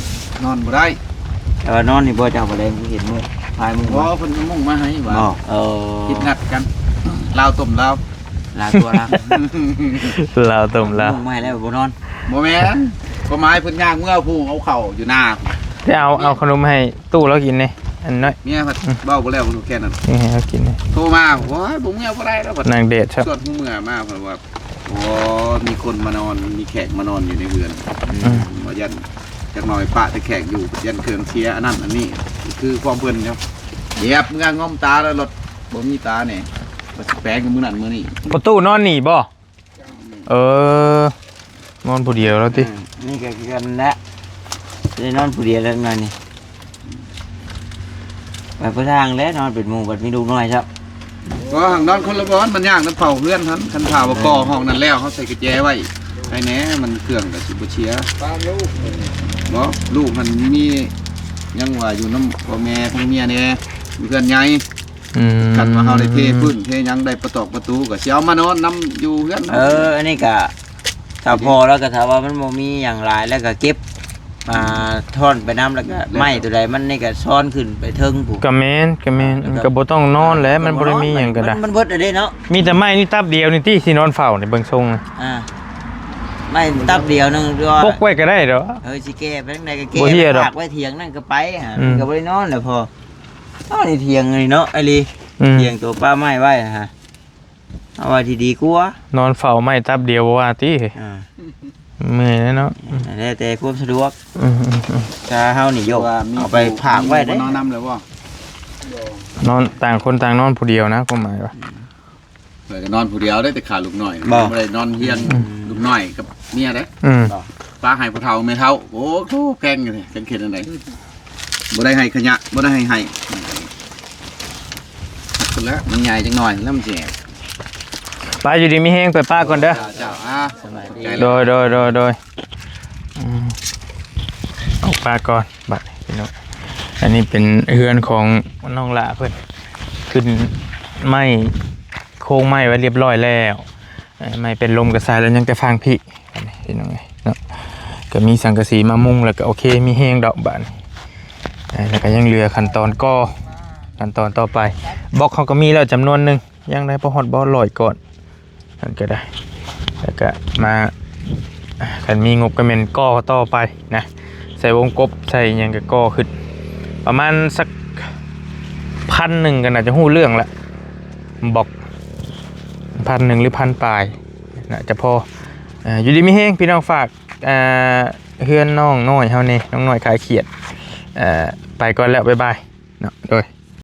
ນອນບໍ່ໄດ້ ແຕ່ວ່ານອນນີ້ບໍ່ ເຈົ້າບໍ່ໄດ້ເຫັນມຸ້ງ ພາຍມຸ້ງ ບໍ່ ເພິ່ນເອົາມຸ້ງມາໃຫ້ວ່າ ບໍ່ ເອີ ຄິດນັດກັນ ລາວຕົ້ມລາວ ລາຕົວລາ ລາວຕົ້ມລາວ ມຸ້ງມາໃຫ້ແລ້ວບໍ່ນອນ ບໍ່ແມ່ນ ຄວາມໝາຍເພິ່ນຍ່າງເມືອຜູ້ເອົາເຂົ້າຢູ່ນາ ແຕ່ເອົາ ເອົາຂະໜົມໃຫ້ຕູ້ລາວກິນເດ້ ອັນນ້ອຍ ເມຍພັດ ອືມ ເວົ້າບໍ່ແລ້ວ ບໍ່ຮູ້ແຄ່ນັ້ນ ນີ້ໃຫ້ລາວກິນເດ້ ໂທມາ ໂອ້ຍ ບໍ່ເມືອບໍ່ໄດ້ແລ້ວ ນັ່ງແດດຊະ ຊວນຫົວເມືອມາ ເພິ່ນວ່າ ໂອ້ ມີຄົນມານອນ ມີແຂກມານອນຢູ່ໃນເຮືອນ ອືມ ວ່າຢ້ານຈັກໜ່ອຍປະແຕ່ແຂກຢູ່ ຢ້ານເຄື່ອງເສຍ ອັນນັ້ນອັນນີ້ ຄືຄວາມເພິ່ນເນາະ ຢຽບເມືອງອມຕາແລ້ວ ລົດບໍ່ມີຕາແດ່ ວ່າຊິແປງກັນມື້ນັ້ນມື້ນີ້ ປະຕູນອນນີ້ບໍ່? ເອີ ນອນຜູ້ດຽວແລ້ວຕິ ອ່າ ນີ້ກໍຄືກັນແຫຼະ ໄດ້ນອນຜູ້ດຽວແລ້ວນອນນີ້ ໄປຜູ້ທາງແຫຼະ ນອນເປັນໝູ່ ບັດມີລູກນ້ອຍຊະ ບໍ່ ຫາກນອນຄົນລະບ່ອນ ມັນຍ່າງນຳເຝົ້າເຮືອນຫັ້ນ ຄັນຖ້າວ່າກໍ່ຫ້ອງນັ້ນແລ້ວ ເຮົາໃສ່ກະແຈໄວ້ ໃຫ້ແດ່ ມັນເຄື່ອງກໍຊິບໍ່ເສຍ ຕາມລູກ ບໍ່ ລູກຫັ້ນມີ ຍັງວ່າຢູ່ນຳພໍ່ແມ່ທັງເມຍແດ່ ຢູ່ເຮືອນໃຫຍ່ ອືມ ຄັນວ່າເຮົາໄດ້ເທພື້ນເທຫຍັງ ໄດ້ປະຕອກປະຕູ ກໍຊິເອົາມານອນນຳຢູ່ເຮືອນເນາະ. ເອີ ອັນນີ້ກະ ຖ້າພໍແລ້ວກໍຖ້າວ່າມັນບໍ່ມີຫຍັງຫຼາຍ ແລ້ວກໍເກັບ ອ່າ ທ່ອນໄປນຳ ແລ້ວກໍໄມ້ຕົວໃດມັນນີ້ກໍຊ້ອນຂຶ້ນໄປເທິງພຸ້ນ. ກໍແມ່ນ ກໍແມ່ນ ແລ້ວກໍ ກໍບໍ່ຕ້ອງນອນແຫຼະ ມັນບໍ່ໄດ້ມີຫຍັງກໍໄດ້ ມັນ ມັນເບິດແລ້ວເດ້ເນາະ. ມີແຕ່ໄມ້ນີ້ຕັບດຽວນີ້ຕິ ຊິນອນເຝົ້ານີ້ ເບິ່ງຊົງນະ. ອ່າ ໄມ້ຕັບດຽວໜຶ່ງ ຫຼືວ່າ ປົກໄວ້ກໍໄດ້ດອກ. ເອີ ຊິແກ່ໄປທາງໃດກໍແກ່ ບໍ່ເຮັດດອກ ໄປຝາກໄວ້ຖຽງນັ້ນກໍໄປຫາ ອືມ ມັນກໍບໍ່ໄດ້ນອນແຫຼະພໍ່. ເອົາ ນີ້ຖຽງນີ້ເນາະ ໄອລີ ອືມ ຖຽງຕົວປ່າໄມ້ໄວ້ຫັ້ນຫາ ເອົາໄວ້ທີ່ດີກວ່າ ນອນເຝົ້າໄມ້ຕັບດຽວບໍ່ວ່າຕິ. ອ່າ ເມື່ອຍແລ້ວເນາະ ແລ້ວແຕ່ຄວາມສະດວກ. ອືມໆໆ ຖ້າເຮົານີ້ໂຍກ ວ່າມີ ເອົາໄປຝາກໄວ້ເດ້ ນອນນຳແລ້ວບໍ່? ນອນ ຕ່າງຄົນຕ່າງນອນຜູ້ດຽວນະ ຄວາມໝາຍວ່າ ອືມ ຂ້ອຍກໍນອນຜູ້ດຽວເດ້ ແຕ່ຂາດລູກນ້ອຍ ບໍ່ ບໍ່ໄດ້ນອນຮຽງ ອືມ ລູກນ້ອຍກັບເມຍເດ້. ອືມ ບໍ່ ປະໃຫ້ພໍ່ເຖົ້າແມ່ເຖົ້າ ໂອ້ໂຫ ແພງຢູ່ນີ້ ຈັກເຮັດຈັ່ງໃດ ບໍ່ໄດ້ໃຫ້ຂະຫຍະ ບໍ່ໄດ້ໃຫ້ ໃຫ້ ພຸ້ນແຫຼະ ມັນໃຫຍ່ຈັກໜ້ອຍແລ້ວມັນຊິແອບ. ໄປ ຢູ່ດີມີແຮງ ໄປປະກ່ອນເດີ. ເຈົ້າ ເຈົ້າ ອ່າ ສະບາຍດີ ໂດຍ ໂດຍ ໂດຍ ໂດຍ ອືມ ອອກປະກ່ອນ ບັດນີ້ພີ່ນ້ອງ. ອັນນີ້ເປັນເຮືອນຂອງນ້ອງຫຼ້າເພິ່ນ ຂຶ້ນໄມ້ ໂຄງໄມ້ໄວ້ລຽບຮ້ອຍແລ້ວ. ເອີ ໄມ້ເປັນລົມກໍໃສ່ແລ້ວ ຍັງແຕ່ຟາງພີ້ ພີ່ນ້ອງເອີຍເນາະ. ກໍມີສັງກະສີມາມຸງ ແລ້ວກໍໂອເຄ ມີແຮງດອກບາດນີ້. ເອີ ແລ້ວກໍຍັງເຫຼືອຂັ້ນຕອນກໍ່ ຂັ້ນຕອນຕໍ່ໄປ. ບລັອກເຮົາກໍມີແລ້ວຈຳນວນໜຶ່ງ ຍັງໄດ້ບໍ່ຮອດບໍ່ ຮ້ອຍກ້ອນ ນັ້ນກໍໄດ້. ແລ້ວກໍມາ ຄັນມີງົບກໍແມ່ນກໍ່ຕໍ່ໄປນະ ໃສ່ວົງກົບ ໃສ່ຫຍັງກໍກໍ່ຂຶ້ນ ປະມານສັກພັນໜຶ່ງ ກໍໜ້າຈະຮູ້ເລື່ອງລະ ບລັອກພັນໜຶ່ງ ຫຼື ພັນປາຍ ໜ້າຈະພໍ. ເອີ ຢູ່ດີມີແຮງພີ່ນ້ອງ ຝາກ ເອີ ເຮືອນນ້ອງນ້ອຍເຮົາແດ່ ນ້ອງນ້ອຍຂາຍຂຽດ. ເອີ ໄປກ່ອນແລ້ວ ບາຍບາຍເນາະ ໂດຍ.